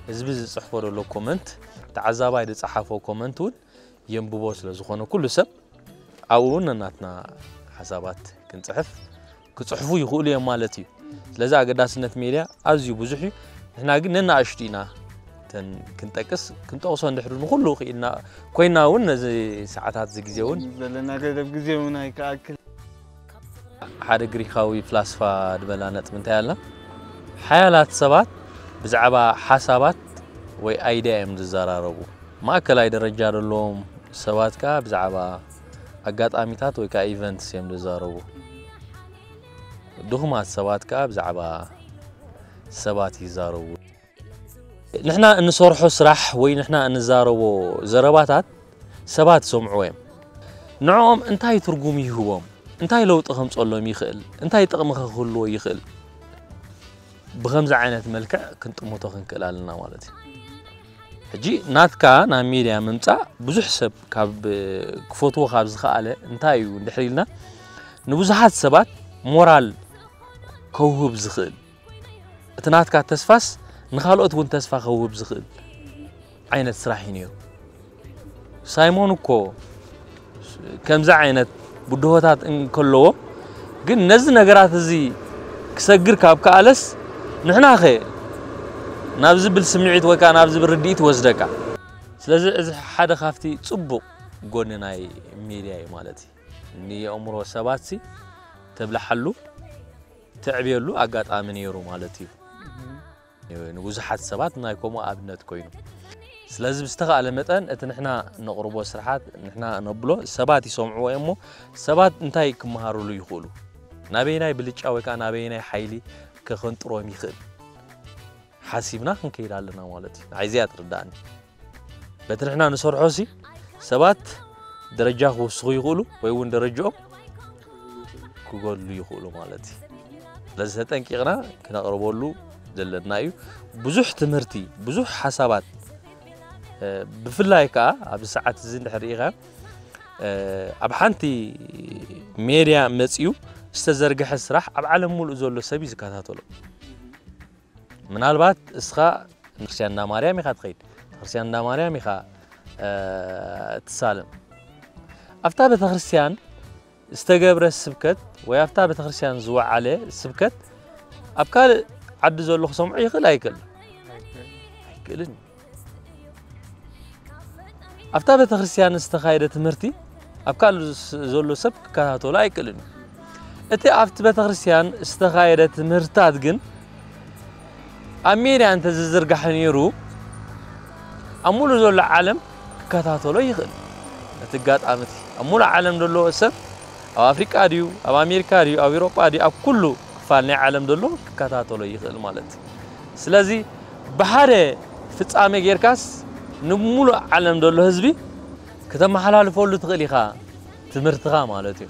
ህዝቢ ዝፅሕፎ ዘሎ ኮመንት ተዓዛባይ ዝፀሓፎ ኮመንት እውን የንብቦ ስለ ዝኾነ ኩሉ ሰብ ኣብኡ እውን ነናትና ሓሳባት ክንፅሕፍ ክፅሕፉ ይኽእሉ እዮም ማለት እዩ ስለዚ ኣገዳስነት ሜድያ ኣዝዩ ብዙሕ እዩ ንሕና ግን ነናእሽቱ ኢና ተን ክንጠቅስ ክንጠቕሶ እንድሕር ንኩሉ ክኢልና ኮይና እውን ነዚ ሰዓታት እዚ ግዜ እውን ዘለና ገደብ ግዜ እውን ኣይከኣክል ሓደ ግሪካዊ ፍላስፋ ዝበላ ነጥቢ እንታይ ኣላ ሓያላት ሰባት ብዛዕባ ሓሳባት ወይ ኣይድያ እዮም ዝዘራረቡ ማእከላይ ደረጃ ዘለዎም ሰባት ከዓ ብዛዕባ ኣጋጣሚታት ወይ ከዓ ኢቨንትስ እዮም ዝዛረቡ ድኹማት ሰባት ከዓ ብዛዕባ ሰባት ይዛረቡ ንሕና እንሰርሖ ስራሕ ወይ ንሕና እንዛረቦ ዘረባታት ሰባት ይሰምዕዎ እዮም ንዕኦም እንታይ ትርጉም ይህቦም እንታይ ለውጢ ከምፀሎም ይኽእል፣ እንታይ ጥቕሚ ክህልዎ ይኽእል፣ ብኸምዚ ዓይነት መልክዕ ክንጥምቶ ክንክእል ኣለና ማለት እዩ። ሕጂ ናትካ ናብ ሚድያ ምምፃእ ብዙሕ ሰብ ካብ ክፈትዎ ካብ ዝኸኣለ እንታይ እዩ እንድሕር ኢልና፣ ንብዙሓት ሰባት ሞራል ከውህብ ዝኽእል፣ እቲ ናትካ ተስፋስ ንኻልኦት እውን ተስፋ ከውህብ ዝኽእል ዓይነት ስራሕ እዩ ነይሩ። ሳይሞን እኮ ከምዚ ዓይነት ብድሆታት እንከለዎ ግን ነዚ ነገራት እዚ ክሰግር ካብ ከኣለስ ንሕናኸ ናብ ዝብል ስምዒት ወይ ከዓ ናብ ዝብል ርድኢት ወስደካ። ስለዚ እዚ ሓደ ካብቲ ፅቡቕ ጎኒ ናይ ሚድያ እዩ ማለት እዩ። ንየእምሮ ሰባት ሲ ተብልሓሉ ተዕብየሉ ኣጋጣሚ ነይሩ ማለት እዩ። ንብዙሓት ሰባት ናይ ከምኡ ኣብነት ኮይኑ። ስለዚ ብዝተኻእለ መጠን እቲ ንሕና ነቕርቦ ስርሓት ንሕና ነብሎ ሰባት ይሰምዕዎ እዮም እሞ ሰባት እንታይ ክመሃሩሉ ይኽእሉ? ናበይናይ ብልጫ ወይ ከዓ ናበይናይ ሓይሊ ከኸንጥሮም ይኽእል? ሓሲብና ክንከይድ ኣለና ማለት እዩ። ንዓይ እዚኣ ትርዳእኒ። በቲ ንሕና ንሰርሖ ሲ ሰባት ደረጃ ክውስኹ ይኽእሉ ወይ እውን ደረጃኦም ክጎድሉ ይኽእሉ ማለት እዩ። ስለዚ ተጠንቂቕና ክነቕርበሉ ዘለና እዩ። ብዙሕ ትምህርቲ፣ ብዙሕ ሓሳባት፣ እ፣ ብፍላይ ከዓ ኣብዚ ሰዓት እዚ እንድሕር ርኢኻ፣ እ፣ ኣብ ሓንቲ ሜድያ መፅዩ ዝተዘርግሐ ስራሕ ኣብ ዓለም ሙሉእ ዘሎ ሰብ እዩ ዝከታተሎ። ምናልባት እስኻ ቤተክርስትያን እንዳ ማርያም ኢኻ ትኸይድ፣ ቤተክርስትያን እንዳ ማርያም ኢኻ፣ እ፣ ትሳለም። ኣብታ ቤተክርስትያን ዝተገብረ ስብከት ወይ ኣብታ ቤተክርስትያን ዝወዓለ ስብከት ኣብ ካልእ ዓዲ ዘሎ ክሰምዖ ይኽእል ኣይክእል? ኣይክእልን። ኣብታ ቤተክርስትያን ዝተኻየደ ትምህርቲ ኣብ ካልእ ስ-፣ ዘሎ ሰብ ክከታተሎ ኣይክእልን እዩ። እቲ ኣብቲ ቤተክርስትያን ዝተኻየደ ትምህርታት ግን ኣብ ሜድያ እንተዝዝርጋሕ ነይሩ ኣብ ሙሉእ ዘሎ ዓለም ክከታተሎ ይኽእል። እቲ ኣጋጣሚ እቲ ኣብ ሙሉእ ዓለም ዘሎ ሰብ ኣብ ኣፍሪቃ ድዩ፣ ኣብ ኣሜሪካ ድዩ፣ ኣብ ኤውሮጳ ድዩ፣ ኣብ ኩሉ ክፋል ናይ ዓለም ዘሎ ክከታተሎ ይኽእል ማለት እዩ። ስለዚ ብሓደ ፍጻሜ ጌርካስ ንሙሉእ ዓለም ዘሎ ህዝቢ ከተመሓላልፈሉ ትኽእል ኢኻ ትምህርትኻ ማለት እዩ።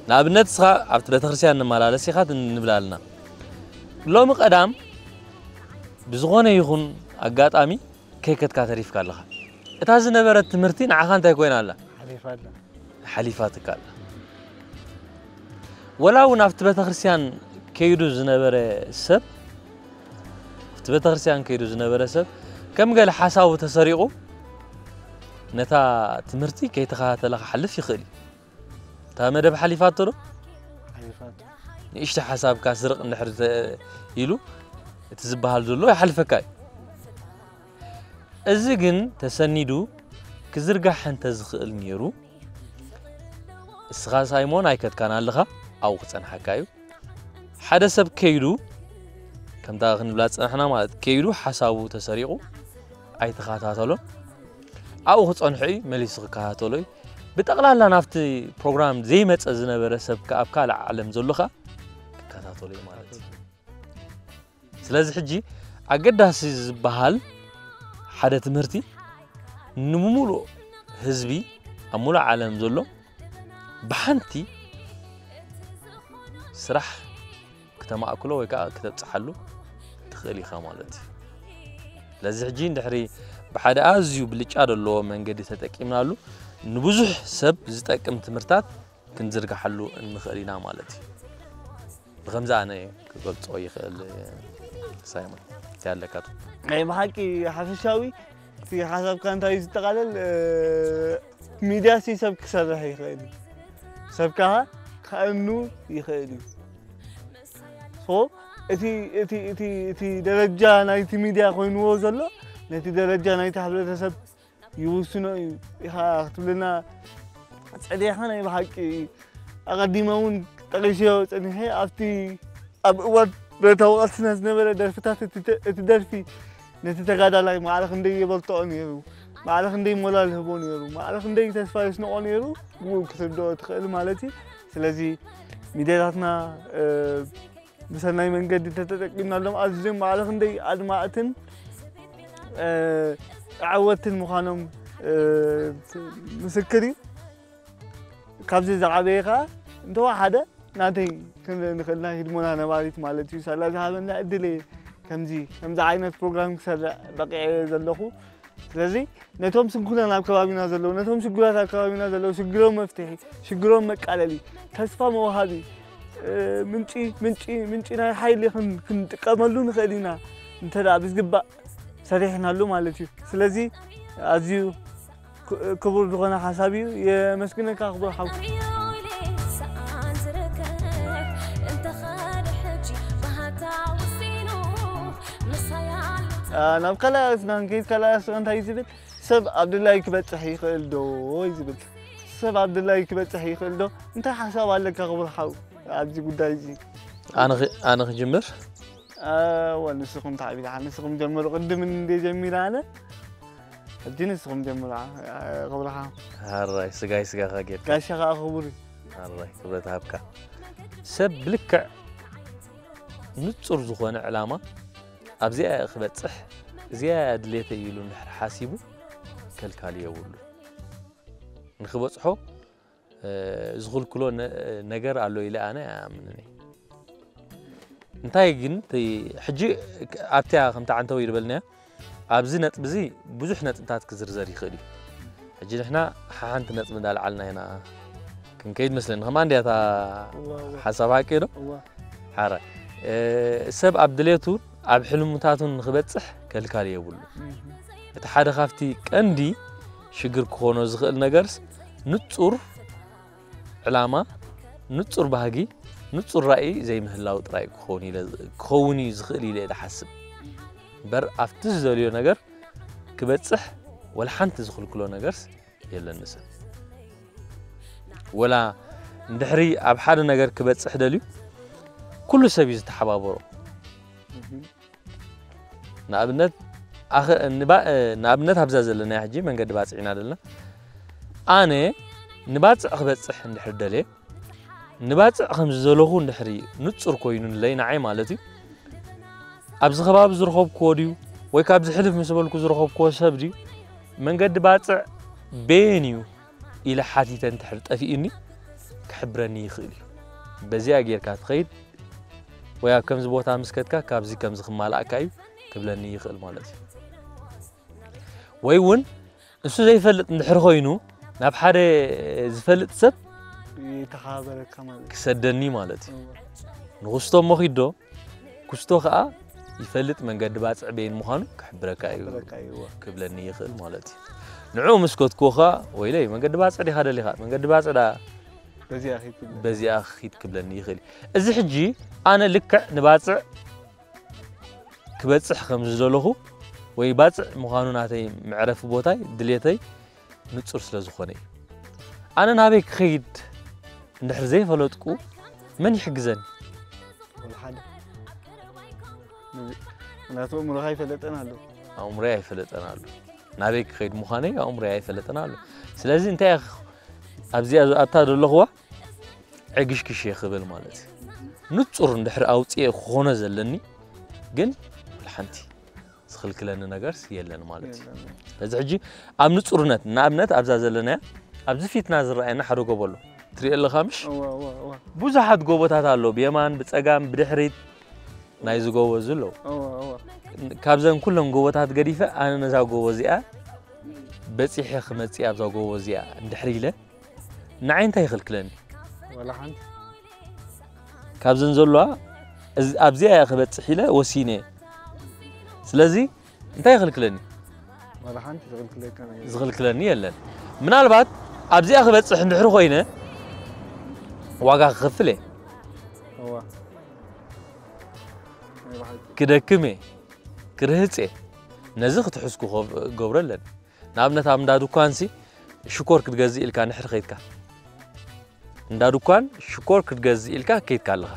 ንኣብነት እስኻ ኣብቲ ቤተክርስትያን ንመላለስ ኢኻ ንብል ኣለና። ሎሚ ቀዳም ብዝኾነ ይኹን ኣጋጣሚ ከይከድካ ተሪፍካ ኣለኻ። እታ ዝነበረት ትምህርቲ ንዓኻ እንታይ ኮይና ኣላ? ሓሊፋ ኣላ። ሓሊፋትካ ኣላ። ወላ እውን ኣብቲ ቤተክርስትያን ከይዱ ዝነበረ ሰብ፣ ኣብቲ ቤተክርስትያን ከይዱ ዝነበረ ሰብ ከም ገለ ሓሳቡ ተሰሪቑ ነታ ትምህርቲ ከይተኸታተለ ክሓልፍ ይኽእል እዩ። እታ መደብ ሓሊፋቶ ዶ? ሓሊፋቶ። ንእሽቶ ሓሳብካ ስርቕ እንድሕር ተ-፣ ኢሉ እቲ ዝበሃል ዘሎ ይሓልፈካ እዩ። እዚ ግን ተሰኒዱ ክዝርጋሕ እንተ ዝኽእል ነይሩ፣ እስኻ ሳይሞን ኣይከድካን ኣለኻ፣ ኣብኡ ክጸንሓካ እዩ። ሓደ ሰብ ከይዱ፣ ከምታ ክንብላ ዝጸናሕና ማለት፣ ከይዱ ሓሳቡ ተሰሪቑ ኣይተኸታተሎን። ኣብኡ ክጸንሖ እዩ፣ መሊሱ ክከታተሎ እዩ። ብጠቕላላ ናብቲ ፕሮግራም ዘይመጸ ዝነበረ ሰብ ከኣ ኣብ ካልእ ዓለም ዘሎ ከኣ ክከታተሎ እዩ ማለት እዩ። ስለዚ ሕጂ ኣገዳሲ ዝበሃል ሓደ ትምህርቲ ንምሉእ ህዝቢ ኣብ ሙሉእ ዓለም ዘሎ ብሓንቲ ስራሕ ክተማእክሎ ወይ ከዓ ክተብፅሓሉ ትኽእል ኢኻ ማለት እዩ። ስለዚ ሕጂ እንድሕሪ ብሓደ ኣዝዩ ብልጫ ዘለዎ መንገዲ ተጠቂምናሉ ንብዙሕ ሰብ ዝጠቅም ትምህርታት ክንዝርግሓሉ እንኽእል ኢና ማለት እዩ። ብኸምዚ ኣነ ክገልጾ ይኽእል። ሳይሞን፣ እንታይ ኣለካ? ናይ ብሓቂ ሓፈሻዊ እቲ ሓሳብካ እንታይ እዩ ዝጠቓለል? እ፣ ሚድያ ሲ ሰብ ክሰርሕ ይኽእል እዩ። ሰብ ከዓ ክኣምኑ ይኽእል እዩ። ሶ እቲ፣ እቲ፣ እቲ፣ እቲ ደረጃ ናይቲ ሚድያ ኮይንዎ ዘሎ ነቲ ደረጃ ናይቲ ሕብረተሰብ ይውስኖ እዩ ኢኻ ክትብለና ጸኒሕካ። ናይ ብሓቂ ኣቐዲመ እውን ጠቒሰዮ ጸኒሐ። ኣብቲ ኣብ እዋን ብረታዊ ቃልስና ዝነበረ ደርፍታት እቲ ተ-፣ እቲ ደርፊ ነቲ ተጋዳላይ ማዕረ ክንደይ የበርትዖ ነይሩ፣ ማዕረ ክንደይ ሞራል ይህቦ ነይሩ፣ ማዕረ ክንደይ ተስፋ የስንቖ ነይሩ፣ ብኡ ክትርድኦ ትኽእል ማለት እዩ። ስለዚ ሚድያታትና፣ እ፣ ብሰናይ መንገዲ እንተተጠቂምናሎም ኣዝዮም ማዕረ ክንደይ ኣድማዕትን፣ እ፣ ዓወትን ምዃኖም፣ እ፣ ምስክር እዩ። ካብዚ ዝዓበየ ኸዓ እንተወሓደ ናተይ ክንርኢ ንኽእል ናይ ህድሞና ነባሪት ማለት እዩ። ሳላ ዝሃበና ዕድል እየ ከምዚ ከምዚ ዓይነት ፕሮግራም ክሰርዕ በቂዐ ዘለኹ። ስለዚ ነቶም ስንኩላን ኣብ ከባቢና ዘለዉ፣ ነቶም ሽጉራት ኣብ ከባቢና ዘለዉ ሽግሮም መፍትሒ፣ ሽግሮም መቃለሊ፣ ተስፋ መውሃቢ ምንጪ ምንጪ ምንጪ ናይ ሓይሊ ክንጥቀመሉ ንኽእል ኢና እንተ ብዝግባእ ሰሪሕናሉ ማለት እዩ። ስለዚ ኣዝዩ ክቡር ዝኾነ ሓሳብ እዩ። የመስግነካ ክቡር ሓው። ናብ ካልኣይ ኣርእስትና ንከይድ፣ ካልኣይ ኣርእስትና እንታይ እዩ ዝብል? ሰብ ኣብ ድላይ ክበጽሕ ይኽእል ዶ እዩ ዝብል። ሰብ ኣብ ድላይ ክበጽሕ ይኽእል ዶ? እንታይ ሓሳብ ኣለካ ክቡር ሓው ኣብዚ ጉዳይ እዚ? ኣነ ክጅምር። እወ ንስኹም ተዓቢዳ ንስኹም ጀምሩ። ቅድም እንደ ጀሚረ ኣነ ሕጂ ንስኹም ጀምሩ። ክብርኻ ሓራይ ስጋይ ስጋኻ ጌርካ ጋሻ ከዓ ክቡር እዩ። ሓራይ ክብረት ሃብካ። ሰብ ብልክዕ ንጹር ዝኾነ ዕላማ ኣብዚኣ እየ ክበጽሕ እዚኣ እያ ድሌተይ ኢሉ እንድሕር ሓሲቡ ከልካል የብሉ። ንክበጽሖ ዝኽልክሎ ነገር ኣሎ ኢለ ኣነ ኣይኣምንን እየ። እንታይ ግን ሕጂ ኣብቲያ ከምቲ ዓንተው ይበልናያ ኣብዚ ነጥቢ እዚ ብዙሕ ነጥብታት ክዝርዘር ይኽእል እዩ። ሕጂ ንሕና ሓንቲ ነጥቢ እንዳልዓልና ኢና ክንከይድ መስለኒ። ከማ እንዲያታ ሓሳብ ሓቂ ዶ? ሓራ ሰብ ኣብ ድሌቱ ኣብ ሕልምታቱን ንክበጽሕ ከልካል የብሉ። እቲ ሓደ ካብቲ ቀንዲ ሽግር ክኾኖ ዝኽእል ነገርስ ንጹር ዕላማ፣ ንጹር ባህጊ፣ ንጹር ራእይ ዘይምህላው ጥራይ ክኸውን ኢለ ክኸውን እዩ ዝኽእል ኢለ እየ ዝሓስብ። እምበር ኣብቲ ዝደልዮ ነገር ክበጽሕ ወላ ሓንቲ ዝኽልክሎ ነገርስ የለን። ንሰብ ወላ እንድሕሪ ኣብ ሓደ ነገር ክበጽሕ ደልዩ ኩሉ ሰብ እዩ ዝተሓባበሮ። ንኣብነት ንኣብነት ኣብዛ ዘለና ሕጂ መንገዲ ባፅዕ ኢና ዘለና። ኣነ ንባፅዕ ክበፅሕ እንድሕር ደልየ ንባፅዕ ከም ዝደለኹ እንድሕሪ ንፁር ኮይኑለይ ንዓይ ማለት እዩ። ኣብዚ ከባቢ ዝረኸብክዎ ድዩ ወይ ካብዚ ሕልፍ ምስ በልኩ ዝረኸብክዎ ሰብ ድዩ መንገዲ ባፅዕ በየን እዩ ኢለ ሓቲተ እንድሕር ጠፊኡኒ ክሕብረኒ ይኽእል እዩ። በዚኣ ጌርካ ትኸይድ ወይ ኣብ ከምዚ ቦታ ምስ ከድካ ካብዚ ከምዚ ክማልኣካ እዩ ክብለኒ ይኽእል ማለት እዩ። ወይ እውን እሱ ዘይፈልጥ እንድሕር ኮይኑ ናብ ሓደ ዝፈልጥ ሰብ ይተሓባበረካ ማለት እዩ። ክሰደኒ ማለት እዩ። እወ። ንኹስቶ እሞ ኺዶ ኩስቶ ኸኣ ይፈልጥ መንገዲ ባጽዕ በይን ምዃኑ ክሕብረካ እዩ ክሕብረካ እዩ፣ እወ። ክብለኒ ይኽእል ማለት እዩ። ንዕኡ ምስ ከድክዎ ኸኣ ወይለይ መንገዲ ባጽዕ ዲኻ ደሊኻ መንገዲ ባጽዕ ዳ በዚኣ ኺድ ክብለኒ። በዚኣ ኺድ ክብለኒ ይኽእል እዩ። እዚ ሕጂ ኣነ ልክዕ ንባጽዕ ክበጽሕ ከም ዝደለኹ ወይ ባጽዕ ምዃኑ ናተይ መዕረፊ ቦታይ ድሌተይ ንጹር ስለ ዝኾነ እዩ። ኣነ ናበይ ክኸይድ እንድሕር ዘይፈለጥኩ መን ይሕግዘኒ? ወላ ሓደ። ምኽንያቱ ኣእምሮኻ ኣይፈለጠን ኣሎ። ኣእምሮይ ኣይፈለጠን ኣሎ። ናበይ ክኸይድ ምዃነይ ኣእምሮይ ኣይፈለጠን ኣሎ። ስለዚ እንታይ እየ ኣብዚኣ ዝኣታ ዘለኹዋ ዕግሽግሽ እየ ክብል ማለት እዩ። ንጹር እንድሕር ኣውጽኤ ክኾኖ ዘለኒ ግን ወላ ሓንቲ ዝኽልክለኒ ነገርስ የለን ማለት እዩ። የለን። ስለዚ ሕጂ ኣብ ንጹርነት ንኣብነት ኣብዛ ዘለናያ ኣብዚ ፊትና ዝረኣየና ሓደ ጎቦ ኣሎ። ትሪኦ ኣለኻ ምሽ? እወ፣ እወ፣ እወ። ብዙሓት ጎቦታት ኣሎ። ብየማን፣ ብጸጋም፣ ብድሕሪት ናይዚ ጎቦ እዚ ኣለዉ። እወ፣ እወ። ካብዘን ኩለን ጎቦታት ገዲፈ ኣነ ነዛ ጎቦ እዚኣ በጺሐ ክመጽእ ኣብዛ ጎቦ እዚኣ እንድሕር ኢለ ንዓይ እንታይ ይኽልክለኒ? ወላ ሓንቲ። ካብዘን ዘለዋ እዚ ኣብዚኣ እየ ክበጽሕ ኢለ ወሲነ እየ። ስለዚ እንታይ ይኽልክለኒ? ወላ ሓንቲ ዝኽልክለካ ነገር የለን። ዝኽልክለኒ የለን። ምናልባት ኣብዚኣ ክበጽሕ እንድሕር ኮይነ ዋጋ ክኸፍል እየ። እዋ። ናይ ብሓቂ። ክደክም እየ። ክርህጽ እየ። ነዚ ክትሕዝኩ ኸብ-፣ ገብሮ ኣለኒ። ንኣብነት ኣብ እንዳ ድኳንሲ ሽኮር ክትገዝእ ኢልካ እንድሕር ኸይድካ። እንዳ ድኳን ሽኮር ክትገዝእ ኢልካ ከይድካ ኣለኻ።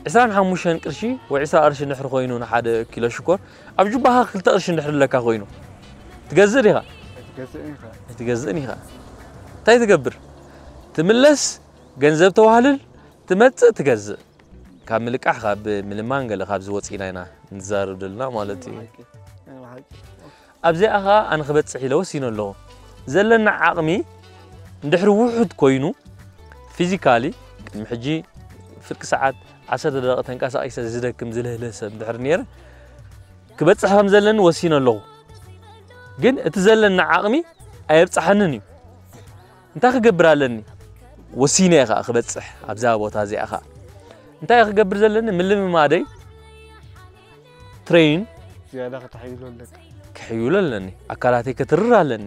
ዕስራን ሓሙሽተን ቅርሺ ወይ ዕስራ ቅርሺ እንድሕር ኮይኑ ንሓደ ኪሎ ሽኮር፣ ኣብ ጁባኻ ክልተ ቅርሺ እንድሕር ኣለካ ኮይኑ፣ ትገዝእ ዲኻ? ኣይትገዝእን ኢኻ። ኣይትገዝእን ኢኻ። እንታይ ትገብር? ትምለስ፣ ገንዘብ ተዋህልል፣ ትመጽእ፣ ትገዝእ። ካብ ምልቃሕ፣ ካብ ምልማን ገለ ካብዚ ወጺእና ኢና ንዛረብ ዘለና ማለት እዩ። ናይ ብሓቂ፣ ናይ ብሓቂ። ኣብዚኣ ኸኣ ኣነ ክበጽሕ ኢለ ወሲነ ኣለኹ። ዘለና ዓቕሚ እንድሕሪ ውሑድ ኮይኑ፣ ፊዚካሊ ሕጂ ፍርቂ ሰዓት ዓሰርተ ደቂቕ ተንቀሳቒሰ ዝደክም ዝልህልህ ሰብ እንድሕር ነይረ፣ ክበጽሕ ከም ዘለኒ ወሲነ ኣለኹ። ግን እቲ ዘለኒ ዓቕሚ ኣየብጽሓንን እዩ። እንታይ ክገብር ኣለኒ? ወሲነ እየ ኸኣ ክበጽሕ ኣብዛ ቦታ እዚኣ ኸኣ። እንታይ እየ ክገብር ዘለኒ? ምልምማደይ፣ ትሬን ዝያዳ ከተሐይሎ ኣለካ። ክሕይሎ ኣለኒ። ኣካላተይ ከትርር ኣለኒ።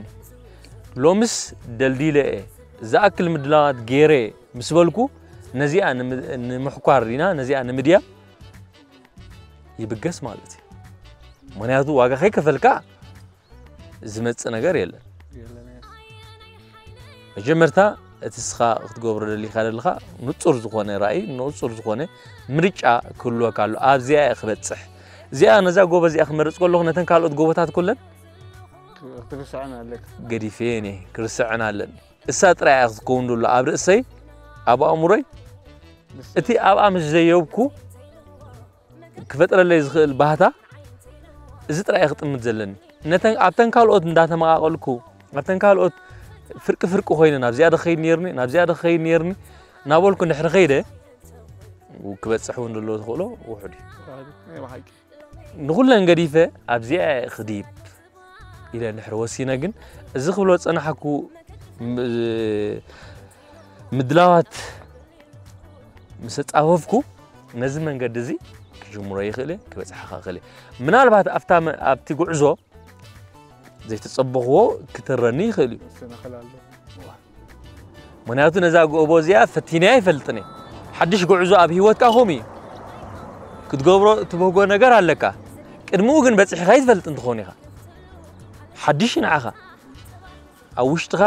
ሎምስ ደልዲለ እየ። ዝኣክል ምድላዋት ገይረ ምስ በልኩ፣ ነዚኣ ንምሕኳር ኢና፣ ነዚኣ ንምድያብ ይብገስ ማለት እዩ። ምኽንያቱ ዋጋ ከይከፈልካ ዝመጽእ ነገር የለን። መጀመርታ እቲ እስኻ ክትገብሮ ደሊኻ ዘለኻ ንጹር ዝኾነ ራእይ፣ ንጹር ዝኾነ ምርጫ ክህልወካ ኣሎ። ኣብዚኣ እየ ክበጽሕ። እዚኣ፣ ነዛ ጎቦ እዚኣ ክመርጽ ከለኹ ነተን ካልኦት ጎቦታት ኩለን ክትርስዐን ኣለካ። ገዲፈየን እየ፣ ክርስዐን ኣለኒ። እሳ ጥራይ እያ ክትከውን ደሎ ኣብ ርእሰይ፣ ኣብ ኣእምሮይ። እቲ ኣብኣ ምስ ዘየብኩ ክፈጥረለይ ዝኽእል ባህታ እዚ ጥራይ እየ ክጥምት ዘለኒ። ነተን፣ ኣብተን ካልኦት እንዳተመቓቐልኩ፣ ኣብተን ካልኦት ፍርቂ ፍርቂ ኮይነ፣ ናብዚኣ ዶ ክኸይድ ነይርኒ፣ ናብዚኣ ዶ ክኸይድ ነይርኒ እናበልኩ እንድሕሪ ከይደ፣ ክበጽሕ እውን ዘለዎ ተኽእሎ ውሑድ እዩ። ናይ ብሓቂ። ንኹለን ገዲፈ ኣብዚኣ እየ ክድይብ ኢለ እንድሕሪ ወሲነ ግን፣ እዚ ክብሎ ዝጸናሕኩ ም-፣ ምድላዋት ምስ ኣጻፈፍኩ፣ ነዚ መንገዲ እዚ ክጅምሮ ይኽእል እየ፣ ክበጽሓ ክኽእል እየ። ምናልባት ኣብታ መ-፣ ኣብቲ ጉዕዞ ዘይተጸበኽዎ ክተረኒ ይኽእል እዩ። መሰናኽል ኣሎ። ምኽንያቱ ነዛ ጎቦ እዚኣ ፈቲነያ ኣይፈልጥን እየ። ሓድሽ ጉዕዞ ኣብ ህይወትካ ከምኡ እዩ። ክትገብሮ እትብህጎ ነገር ኣለካ። ቅድሚኡ ግን በጺሕካ ኣይትፈልጥን ትኾን ኢኻ። ሓድሽ እዩ ንዓኻ። ኣብ ውሽጥኻ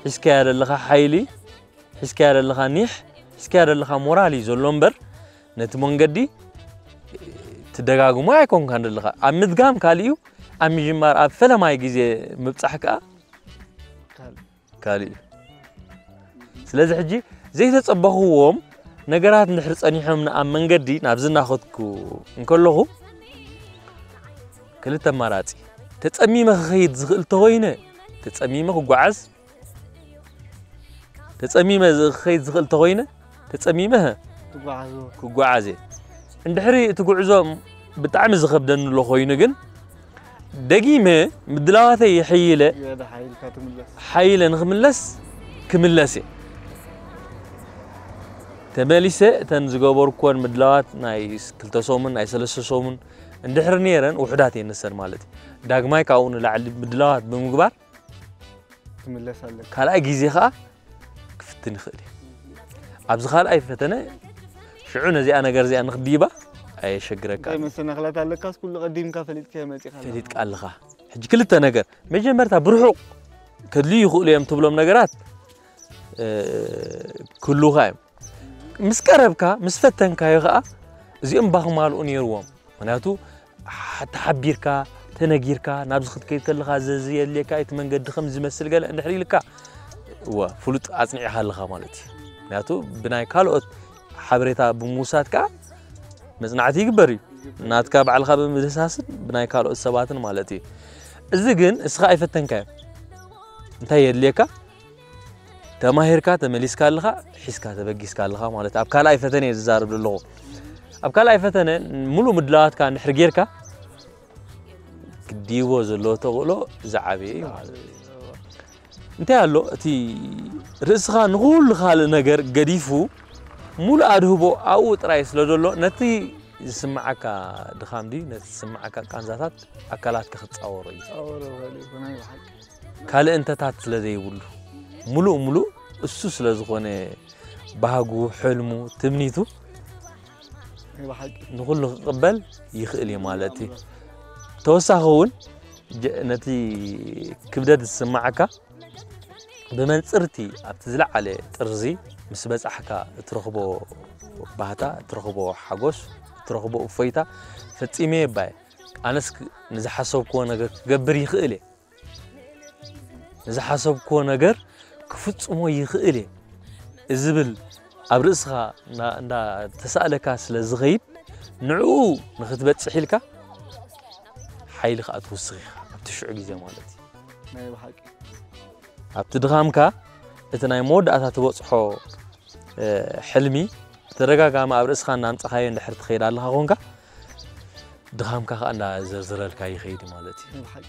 ሒዝካያ ዘለኻ ሓይሊ፣ ሒዝካያ ዘለኻ ኒሕ፣ ሒዝካያ ዘለኻ ሞራል እዩ ዘሎ እምበር፣ ነቲ መንገዲ ትደጋግሞ ኣይኮንካን ዘለኻ። ኣብ ምድጋም ካልእ እዩ፣ ኣብ ምጅማር፣ ኣብ ፈለማይ ግዜ ምብጻሕ ከኣ ካልእ። ካልእ እዩ። ስለዚ ሕጂ ዘይተጸበኽዎም ነገራት እንድሕር ጸኒሖም ኣብ መንገዲ ናብዚ እናኸድኩ እንከለኹ ክልተ ኣማራጺ። ተጸሚመ ክኸይድ ዝኽእል ተኾይነ ተጸሚመ ክጓዓዝ፣ ተጸሚመ ዝ-፣ ክኸይድ ዝኽእል ተኾይነ ተጸሚመ ትጓዓዞ። ክጓዓዝ እየ። እንድሕሪ እቲ ጉዕዞ ብጣዕሚ ዝኸብደኒ ኣሎ ኮይኑ ግን፣ ደጊመ ምድላዋተይ የሐይለ፣ ዝያዳ ሓይልካ ትምለስ። ሓይለ ንኽምለስ ክምለስ እየ። ተመሊሰ እተን ዝገበርኩወን ምድላዋት ናይ ስ-፣ ክልተ ሰሙን፣ ናይ ሰለስተ ሰሙን እንድሕሪ ነይረን ውሑዳት እየን ንሰን ማለት እዩ። ዳግማይ ካብኡ ንላዕሊ ምድላዋት ብምግባር ትምለስ ኣለካ። ካልኣይ ግዜ ኸኣ ክፍትን ይኽእል እዩ። ኣብዚ ካልኣይ ፈተነ ሽዑ ነዚኣ ነገር እዚኣ ንኽድይባ ኣየሸግረካ። እንታይ መሰናኽላት ኣለካስ ኩሉ ቀዲምካ ፈሊጥካዮ መጺኻ ኣለኻ። ፈሊጥካ ኣለኻ። ሕጂ ክልተ ነገር፣ መጀመርታ ብርሑቕ ከድልዩ ይኽእሉ እዮም ትብሎም ነገራት፣ እ፣ ክህልዉኻ እዮም። ምስ ቀረብካ፣ ምስ ፈተንካዮ ኸኣ እዚኦም ባኽማልኡ ነይርዎም። ምኽንያቱ፣ ሓ-፣ ተሓቢርካ፣ ተነጊርካ፣ ናብዚ ክትከይድ ከለኻ፣ ዘዚ የድልየካ፣ እቲ መንገዲ ከም ዝመስል ገለ እንድሕር ኢልካ፣ እወ፣ ፍሉጥ ኣጽኒዕኻ ኣለኻ ማለት እዩ። ምኽንያቱ፣ ብናይ ካልኦት ሓበሬታ ብምውሳድ ከኣ መጽናዕቲ ይግበር እዩ። ናትካ ባዕልኻ ብምድህሳስን ብናይ ካልኦት ሰባትን ማለት እዩ። እዚ ግን እስኻ ኣይፈተንካዮን። እንታይ የድልየካ? ተማሂርካ ተመሊስካ ኣለኻ፣ ሒዝካ ተበጊስካ ኣለኻ ማለት እዩ። ኣብ ካልኣይ ፈተነ እየ ዝዛረብ ዘለኹ። ኣብ ካልኣይ ፈተነ ሙሉእ ምድላዋትካ እንድሕር ጌርካ፣ ክድይቦ ዘለዎ ተኽእሎ ዝዓበየ እዩ ማለት እዩ። እንታይ ኣሎ፣ እቲ ርእስኻ ንኹሉ ካልእ ነገር ገዲፉ፣ ሙሉእ ኣድህቦ ኣብኡ ጥራይ ስለ ዘሎ፣ ነቲ ዝስምዓካ ድኻም ድዩ፣ ነቲ ዝስምዓካ ቃንዛታት ኣካላትካ ክትጻወሮ እዩ። ጻወሮ በል ይኹን፣ ናይ ብሓቂ። ካልእ እንተታት ስለ ዘይብሉ፣ ሙሉእ ሙሉእ እሱ ስለ ዝኾነ ባህጉ፣ ሕልሙ፣ ትምኒቱ ናይ ብሓቂ። ንኹሉ ክቕበል ይኽእል እዩ ማለት እዩ። ተወሳኺ እውን ጀ-፣ ነቲ ክብደት ዝስምዓካ ብመንጽርቲ ኣብቲ ዝለዓለ ጥርዚ ምስ በጻሕካ እትረኽቦ ባህታ፣ እትረኽቦ ሓጎስ፣ እትረኽቦ እፎይታ ፈጺመ የባየ። ኣነስ ክ-፣ ንዝሓሰብክዎ ነገር ክገብር ይኽእል እየ። ንዝሓሰብክዎ ነገር ክፍጽሞ ይኽእል እየ ዝብል ኣብ ርእስኻ እንዳ-፣ እንዳተሳእለካ ስለ ዝኸይድ፣ ንዕኡ ንኽትበጽሕ ኢልካ ሓይሊ ከኣ ትውስኽ ኢኻ ኣብቲ ሽዑ ግዜ ማለት እዩ። ናይ ብሓቂ። ኣብቲ ድኻምካ እቲ ናይ መወዳእታ ትበጽሖ እ፣ ሕልሚ ብተደጋጋሚ ኣብ ርእስኻ እናምጻኻዮ እንድሕር ትኸይድ ኣለኻ ኮንካ፣ ድኻምካ ከኣ እንዳዘርዝረልካ ይኸይድ ማለት እዩ። ብሓቂ።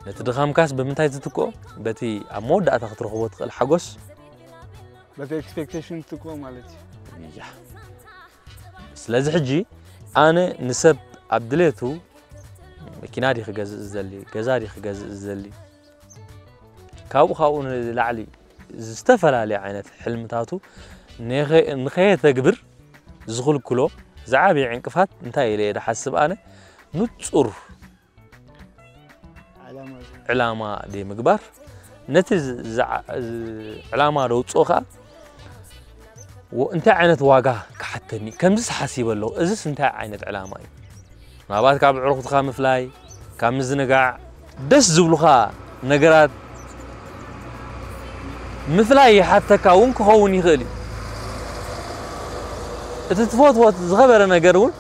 ነቲ ድኻምካስ ብምንታይ ትትክኦ? በቲ ኣብ መወዳእታ ክትረኽቦ ትኽእል ሓጎስ። በቲ ኤክስፔክቴሽን ትትክኦ ማለት እዩ። እያ። ስለዚ ሕጂ ኣነ ንሰብ ኣብ ድሌቱ መኪና ድዩ ክገዝእ ዝደሊ፣ ገዛ ድዩ ክገዝእ ዝደሊ፣ ካብኡ ካብኡ ንላዕሊ ዝተፈላለየ ዓይነት ሕልምታቱ ንኸ-፣ ንኸየተግብር ዝኽልክሎ ዝዓበየ ዕንቅፋት እንታይ ኢለ እየ ድሓስብ ኣነ? ንጹር ዓላማ እዚ ዕላማ ደይ ምግባር፣ ነቲ ዝ-፣ ዝዓ-፣ ዝ-፣ ዕላማ ደውፅኦ ከዓ ወ-፣ እንታይ ዓይነት ዋጋ ክሓተኒ፣ ከምዚስ ሓሲበ ኣለኹ፣ እዚስ እንታይ ዓይነት ዕላማ እዩ? ምናልባት ካብ ኣዕሩኽትኻ ምፍላይ፣ ካብ ምዝንጋዕ፣ ደስ ዝብሉኻ ነገራት ምፍላይ ይሓተካ እውን ክኸውን ይኽእል እዩ። እቲ ትፈትዎ ዝኸበረ ነገር እውን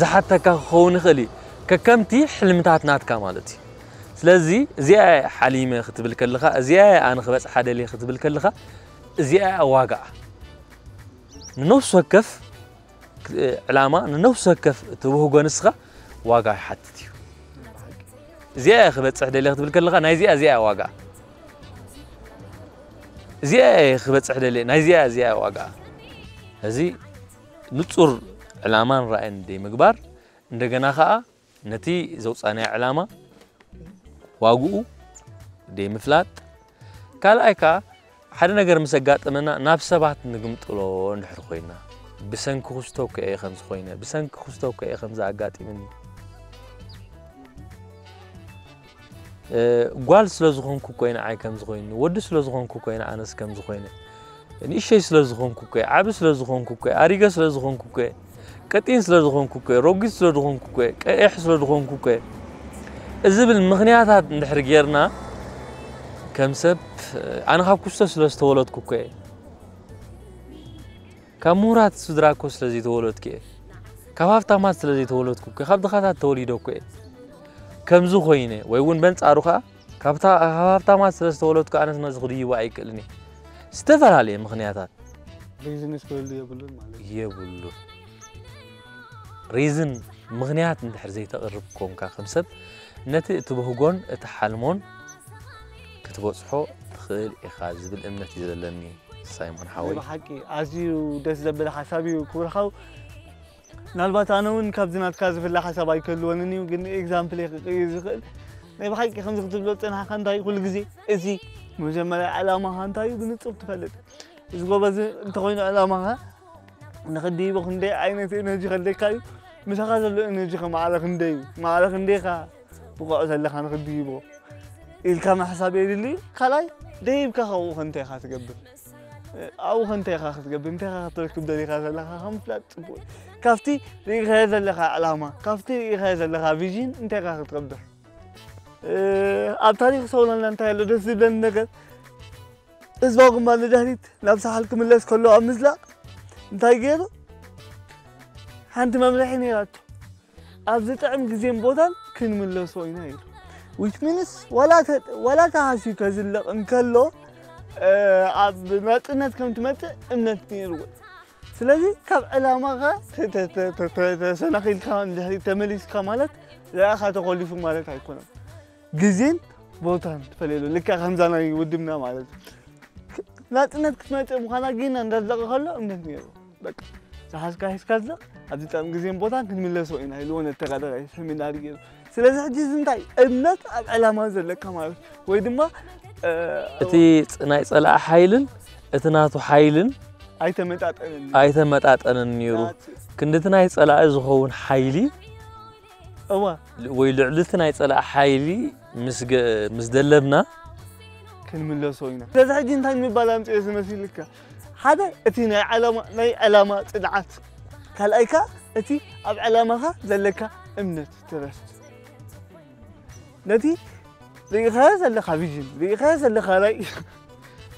ዝሓተካ ክኸውን ይኽእል እዩ። ከከምቲ ሕልምታት ናትካ ማለት እዩ። ስለዚ እዚኣ እየ ሓሊመ ክትብል ከለኻ፣ እዚኣ እየ ኣነ ክበጽሓ ደልየ ክትብል ከለኻ፣ እዚኣ እያ ዋጋኣ። ንነፍሲ ወከፍ ክ-፣ ዕላማ፣ ንነፍሲ ወከፍ ትብህጎ ንስኻ ዋጋ ይሓትት እዩ። እዚኣ እየ ክበጽሕ ደልየ ክትብል ከለኻ፣ ናይ እዚኣ እዚኣ እያ ዋጋኣ። እዚኣ እየ ክበጽሕ ደልየ፣ ናይ እዚኣ እዚኣ እያ ዋጋኣ። እዚ ንጹር ዕላማን ራእይን ደይ ምግባር፣ እንደገና ኸኣ ነቲ ዘውጻናዮ ዕላማ ዋግኡ ደይ ምፍላጥ። ካልኣይ ከኣ ሓደ ነገር ምስ ኣጋጠመና ናብ ሰባት ንግምጥሎ እንድሕር ኮይና፣ ብሰንኪ ክስቶ እኮ እየ ከምዚ ኮይነ፣ ብሰንኪ ክስቶ እኮ እየ ከምዚ ኣጋጢምኒ። እ፣ ጓል ስለ ዝኾንኩ እኮ እዩ ንዓይ ከምዚ ኮይኒ፣ ወዲ ስለ ዝኾንኩ እኮ እዩ ንኣነስ ከምዚ ኮይነ፣ ንእሸይ ስለ ዝኾንኩ እኮ እየ፣ ዓቢ ስለ ዝኾንኩ እኮ እየ፣ ኣሪገ ስለ ዝኾንኩ እኮ እየ፣ ቀጢን ስለ ዝኾንኩ እኮ እየ፣ ረጒድ ስለ ዝኾንኩ እኮ እየ፣ ቀይሕ ስለ ዝኾንኩ እኮ እየ፣ እዚ ብል ምኽንያታት እንድሕር ጌርና፣ ከም ሰብ ኣነ ካብ ክስቶ ስለ ዝተወለድኩ እኮ እየ፣ ካብ ምሁራት ስድራ እኮ ስለ ዘይተወለድኩ እየ፣ ካብ ሃብታማት ስለ ዘይተወለድኩ እኮ እየ፣ ካብ ድኻታት ተወሊደ እኮ እየ፣ ከምዚ ኮይነ፣ ወይ እውን በንጻሩ ከኣ ካብታ፣ ካብ ሃብታማት ስለ ዝተወለድኩ ኣነስ ነዚ ክድይቦ ኣይክእልን እየ። ዝተፈላለየ ምኽንያታት ሪዝንስ ክህሉ የብሉን ማለት እዩ። የብሉን። ሪዝን፣ ምኽንያት እንድሕር ዘይተቕርብ ኮንካ ከም ሰብ፣ ነቲ እትብህጎን እቲ ሓልሞን ክትበጽሖ ትኽእል ኢኻ ዝብል እምነት እዩ ዘለኒ ሳይሞን ሓወይ። ብሓቂ ኣዝዩ ደስ ዘብል ሓሳብ እዩ ክብርኻው። ምናልባት ኣነ እውን ካብዚ ናትካ ዝፍለ ሓሳብ ኣይከልወንን እዩ፣ ግን ኤግዛምፕል ክቅይር ዝኽእል ናይ ብሓቂ ከምዚ ክትብሎ ዝጸናሕካ እንታይ እዩ? ኩሉ ግዜ እዚ መጀመርያ ዕላማኻ እንታይ እዩ ብንጹር ትፈልጥ። እዚ ጎበዝ እንተኾይኑ ዕላማኻ ንኽድይቦ ክንደይ ዓይነት ኤነርጂ ከድለካ እዩ? ምሳኻ ዘሎ ኤነርጂ ከ ማዕረ ክንደይ እዩ? ማዕረ ክንደይኻ ብቑዕ ዘለኻ ንኽድይቦ ኢልካ ምሕሳብ የድሊ እዩ። ካልኣይ ደይብካ ካብኡ ከ እንታይ ኢኻ ትገብር? ኣብኡ ከ እንታይ ኢኻ ክትገብር? እንታይ ኢኻ ክትረክብ ደሊኻ ዘለኻ ከ ምፍላጥ ጽቡቕ እዩ። ካብቲ ርኢኻዮ ዘለኻ ዕላማ፣ ካብቲ ርኢኻዮ ዘለኻ ቪዥን እንታይ ኢኻ ክትገብር? እ፣ ኣብ ታሪኽ ሰውራና እንታይ ኣሎ ደስ ዝብለኒ ነገር፣ ህዝባዊ ግንባር ንድሕሪት ናብ ሳሕል ክምለስ ከሎ ኣብ ምዝላቕ እንታይ ገይሩ? ሓንቲ መምርሒ ነይራቶ። ኣብ ዝጥዕም ግዜን ቦታን ክንምለሶ ኢና ኢሉ። ዊች ሚንስ ዋላ ተ-፣ ዋላ ተሃስዩ ከዝለቕ እንከሎ፣ እ፣ ኣብ ናጽነት ከም ትመጽእ እምነት ነይርዎ። ስለዚ ካብ ዕላማኻ ተ-፣ ተ-፣ ተ-፣ ተ-፣ ተ-፣ ተሰናኺልካ ንድሕሪት ተመሊስካ ማለት ዝኣኻ ተኾሊፉ ማለት ኣይኮነን። ግዜን ቦታን ትፈልየሉ። ልክዕ ከምዛ ናይ ውድብና ማለት እዩ። ናጽነት ክትመጽእ ምዃና ጌና እንዳዝለቐ ከሎ እምነት ነይሩ። በቃ ዝሓዝካ ሒዝካ ዝለቕ፣ ኣብ ዝጠቕም ግዜን ቦታን ክንምለሶ ኢና ኢልዎ ነቲ ተጋዳላይ ሰሚናሪ ገይሩ። ስለዚ ሕጂ እዚ እንታይ? እምነት ኣብ ዕላማ ዘለካ ማለት ወይ ድማ፣ እ፣ እቲ ጽ-፣ ናይ ጸላኢ ሓይልን እቲ ናቱ ሓይልን ኣይተመጣጠንን። ኣይተመጣጠንን ነይሩ። ናቱ ክንድቲ ናይ ጸላኢ ዝኸውን ሓይሊ እዋ ወይ ልዕሊ እቲ ናይ ጸላኢ ሓይሊ ምስ ገ-፣ ምስ ደለብና ክንምለሶ ኢና። ስለዚ ሕጂ እንታይ ንምባል ኣምፅኦ ዝመስልካ? ሓደ እቲ ናይ ዓላማ፣ ናይ ዕላማ ጽንዓት፣ ካልኣይ ከኣ እቲ ኣብ ዕላማኻ ዘለካ እምነት ትረስት። ነቲ ርኢኻዮ ዘለኻ ቪዥን፣ ርኢኻዮ ዘለኻ ራእይ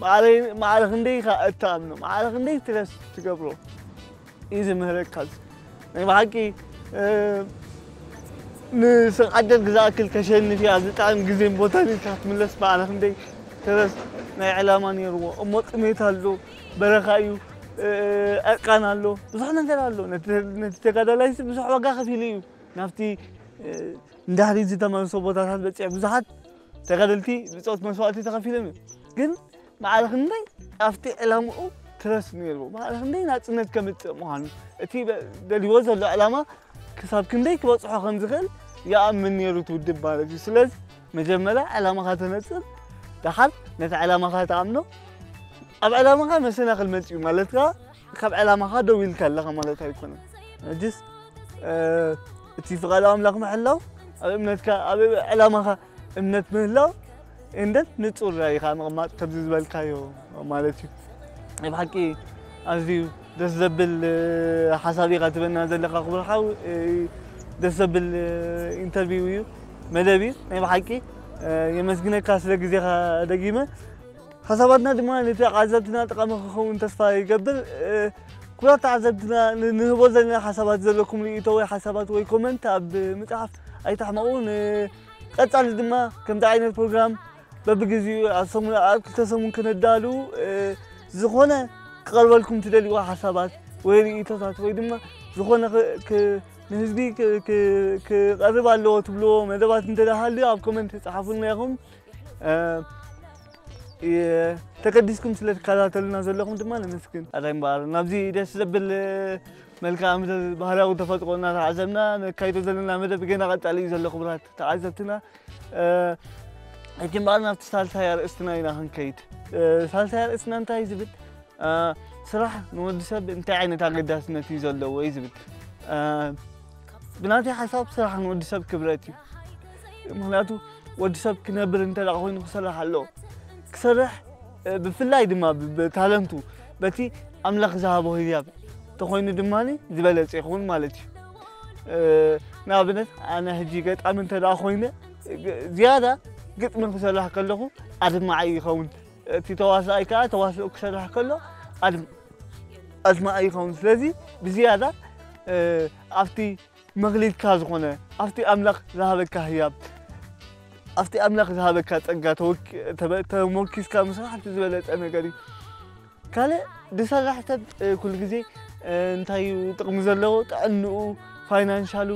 ማዕረ፣ ማዕረ ክንደይ ኢኻ እትኣምኖ፣ ማዕረ ክንደይ ትረስት ትገብሮ እዩ ዝምህረካ። ናይ ብሓቂ፣ እ፣ ንስቕ ዓደል ዝኣክል ከሸንፍ እየ፣ ኣብዚ ጣዕሚ ግዜን ቦታን ኢልካ ክትምለስ ማዕረ ክንደይ ትረስት ናይ ዕላማ ነይርዎ። እሞ ጥሜት ኣሎ፣ በረኻ እዩ፣ ዕርቃን ኣሎ፣ ብዙሕ ነገር ኣሎ። ነቲ ተጋዳላይሲ ብዙሕ ዋጋ ከፊሉ እዩ ናብቲ እንዳሕሪ ዝተመልሶ ቦታታት በፂሑ። ብዙሓት ተጋደልቲ ብፆት መስዋእቲ ተኸፊሎም እዮም። ግን ማዕረ ክንደይ ኣብቲ ዕላምኡ ትረስ ነይርዎ፣ ማዕረ ክንደይ ናፅነት ከምፅእ ምዃኑ፣ እቲ ደልዎ ዘሎ ዕላማ ክሳብ ክንደይ ክበፅሖ ከም ዝኽእል ይኣምን ነይሩ እቲ ውድብ ማለት እዩ። ስለዚ መጀመርያ ዕላማኻ ተነፅር፣ ደሓር ነቲ ዕላማኻ ተኣምኖ። ኣብ ዕላማኻ መሰናኽል መፅኡ ማለት ከዓ ካብ ዕላማኻ ደው ኢልካ ኣለኻ ማለት ኣይኮነን። ሕጅስ እቲ ፍቓድ ኣምላኽ ምሕላው፣ ኣብ እምነትካ፣ ኣብ ዕላማኻ እምነት ምህላው እንደን ንጹር ራእይኻ ምቕማጥ ከምዚ ዝበልካዮ ማለት እዩ። ናይ ብሓቂ ኣዝዩ ደስ ዘብል ሓሳብ ኢኻ ትበና ዘለኻ ክቡር ሓው። ደስ ዘብል ኢንተርቪው እዩ፣ መደብ እዩ። ናይ ብሓቂ የመስግነካ ስለ ግዜኻ ደጊመ። ሓሳባትና ድማ ነቲ ዓዘብትና ጠቓሚ ክኸውን ተስፋ ይገብር። ክቡራት ተዓዘብትና ንህቦ ዘለና ሓሳባት ዘለኩም ርእይቶ ወይ ሓሳባት ወይ ኮመንት ኣብ ምጽሓፍ ኣይትሕመቑ። ንቐጻሊ ድማ ከምዚ ዓይነት ፕሮግራም በብግዜኡ ኣብ ሰሙን ኣብ ክልተ ሰሙን ክነዳሉ ዝኾነ ክቐርበልኩም ትደልይዎ ሓሳባት ወይ ርእይቶታት ወይ ድማ ዝኾነ ንህዝቢ ክቐርብ ኣለዎ ትብልዎ መደባት እንተደሃልዩ ኣብ ኮመንት ጸሓፉልና ኢኹም። ተገዲስኩም ስለ ትከታተሉና ዘለኹም ድማ ነመስግን። ኣዳይ እምበኣር ናብዚ ደስ ዘብል መልክዓ ምድሪ ባህርያዊ ተፈጥሮ እናተዓዘብና ነካይዶ ዘለና መደብ ገና ቀጻሊ እዩ ዘሎ። ክቡራት ተዓዘብትና፣ ሕጂ እምበኣር ናብቲ ሳልሳይ ኣርእስትና ኢና ክንከይድ። ሳልሳይ ኣርእስትና እንታይ ዝብል? ስራሕ ንወዲ ሰብ እንታይ ዓይነት ኣገዳስነት እዩ ዘለዎ እዩ ዝብል። ብናተይ ሓሳብ ስራሕ ንወዲ ሰብ ክብረት እዩ። ምክንያቱ ወዲ ሰብ ክነብር እንተ ኮይኑ ክሰርሕ ኣለዎ። ክሰርሕ ብፍላይ ድማ ብታለንቱ በቲ ኣምላኽ ዝሃቦ ህያብ ተኮይኑ ድማ ዝበለፀ ይኸውን ማለት እዩ። ንኣብነት ኣነ ሕጂ ገጣሚ እንተ ኮይነ ዝያዳ ግጥሚ ክሰርሕ ከለኹ ኣድማዓይ ይኸውን። እቲ ተዋሳኣይ ከዓ ተዋስኦ ክሰርሕ ከሎ ኣድማዒ ይኸውን። ስለዚ ብዝያዳ ኣብቲ መክሊትካ ዝኾነ ኣብቲ ኣምላኽ ዝሃበካ ህያብ ኣብቲ ኣምላኽ ዝሃበካ ጸጋ ተሞኪስካ ምስራሕ እቲ ዝበለጸ ነገር እዩ። ካልእ ዝሰርሕ ሰብ ኩሉ ግዜ እንታይ እዩ ጥቕሚ ዘለዎ? ጥዕንኡ፣ ፋይናንሻሉ፣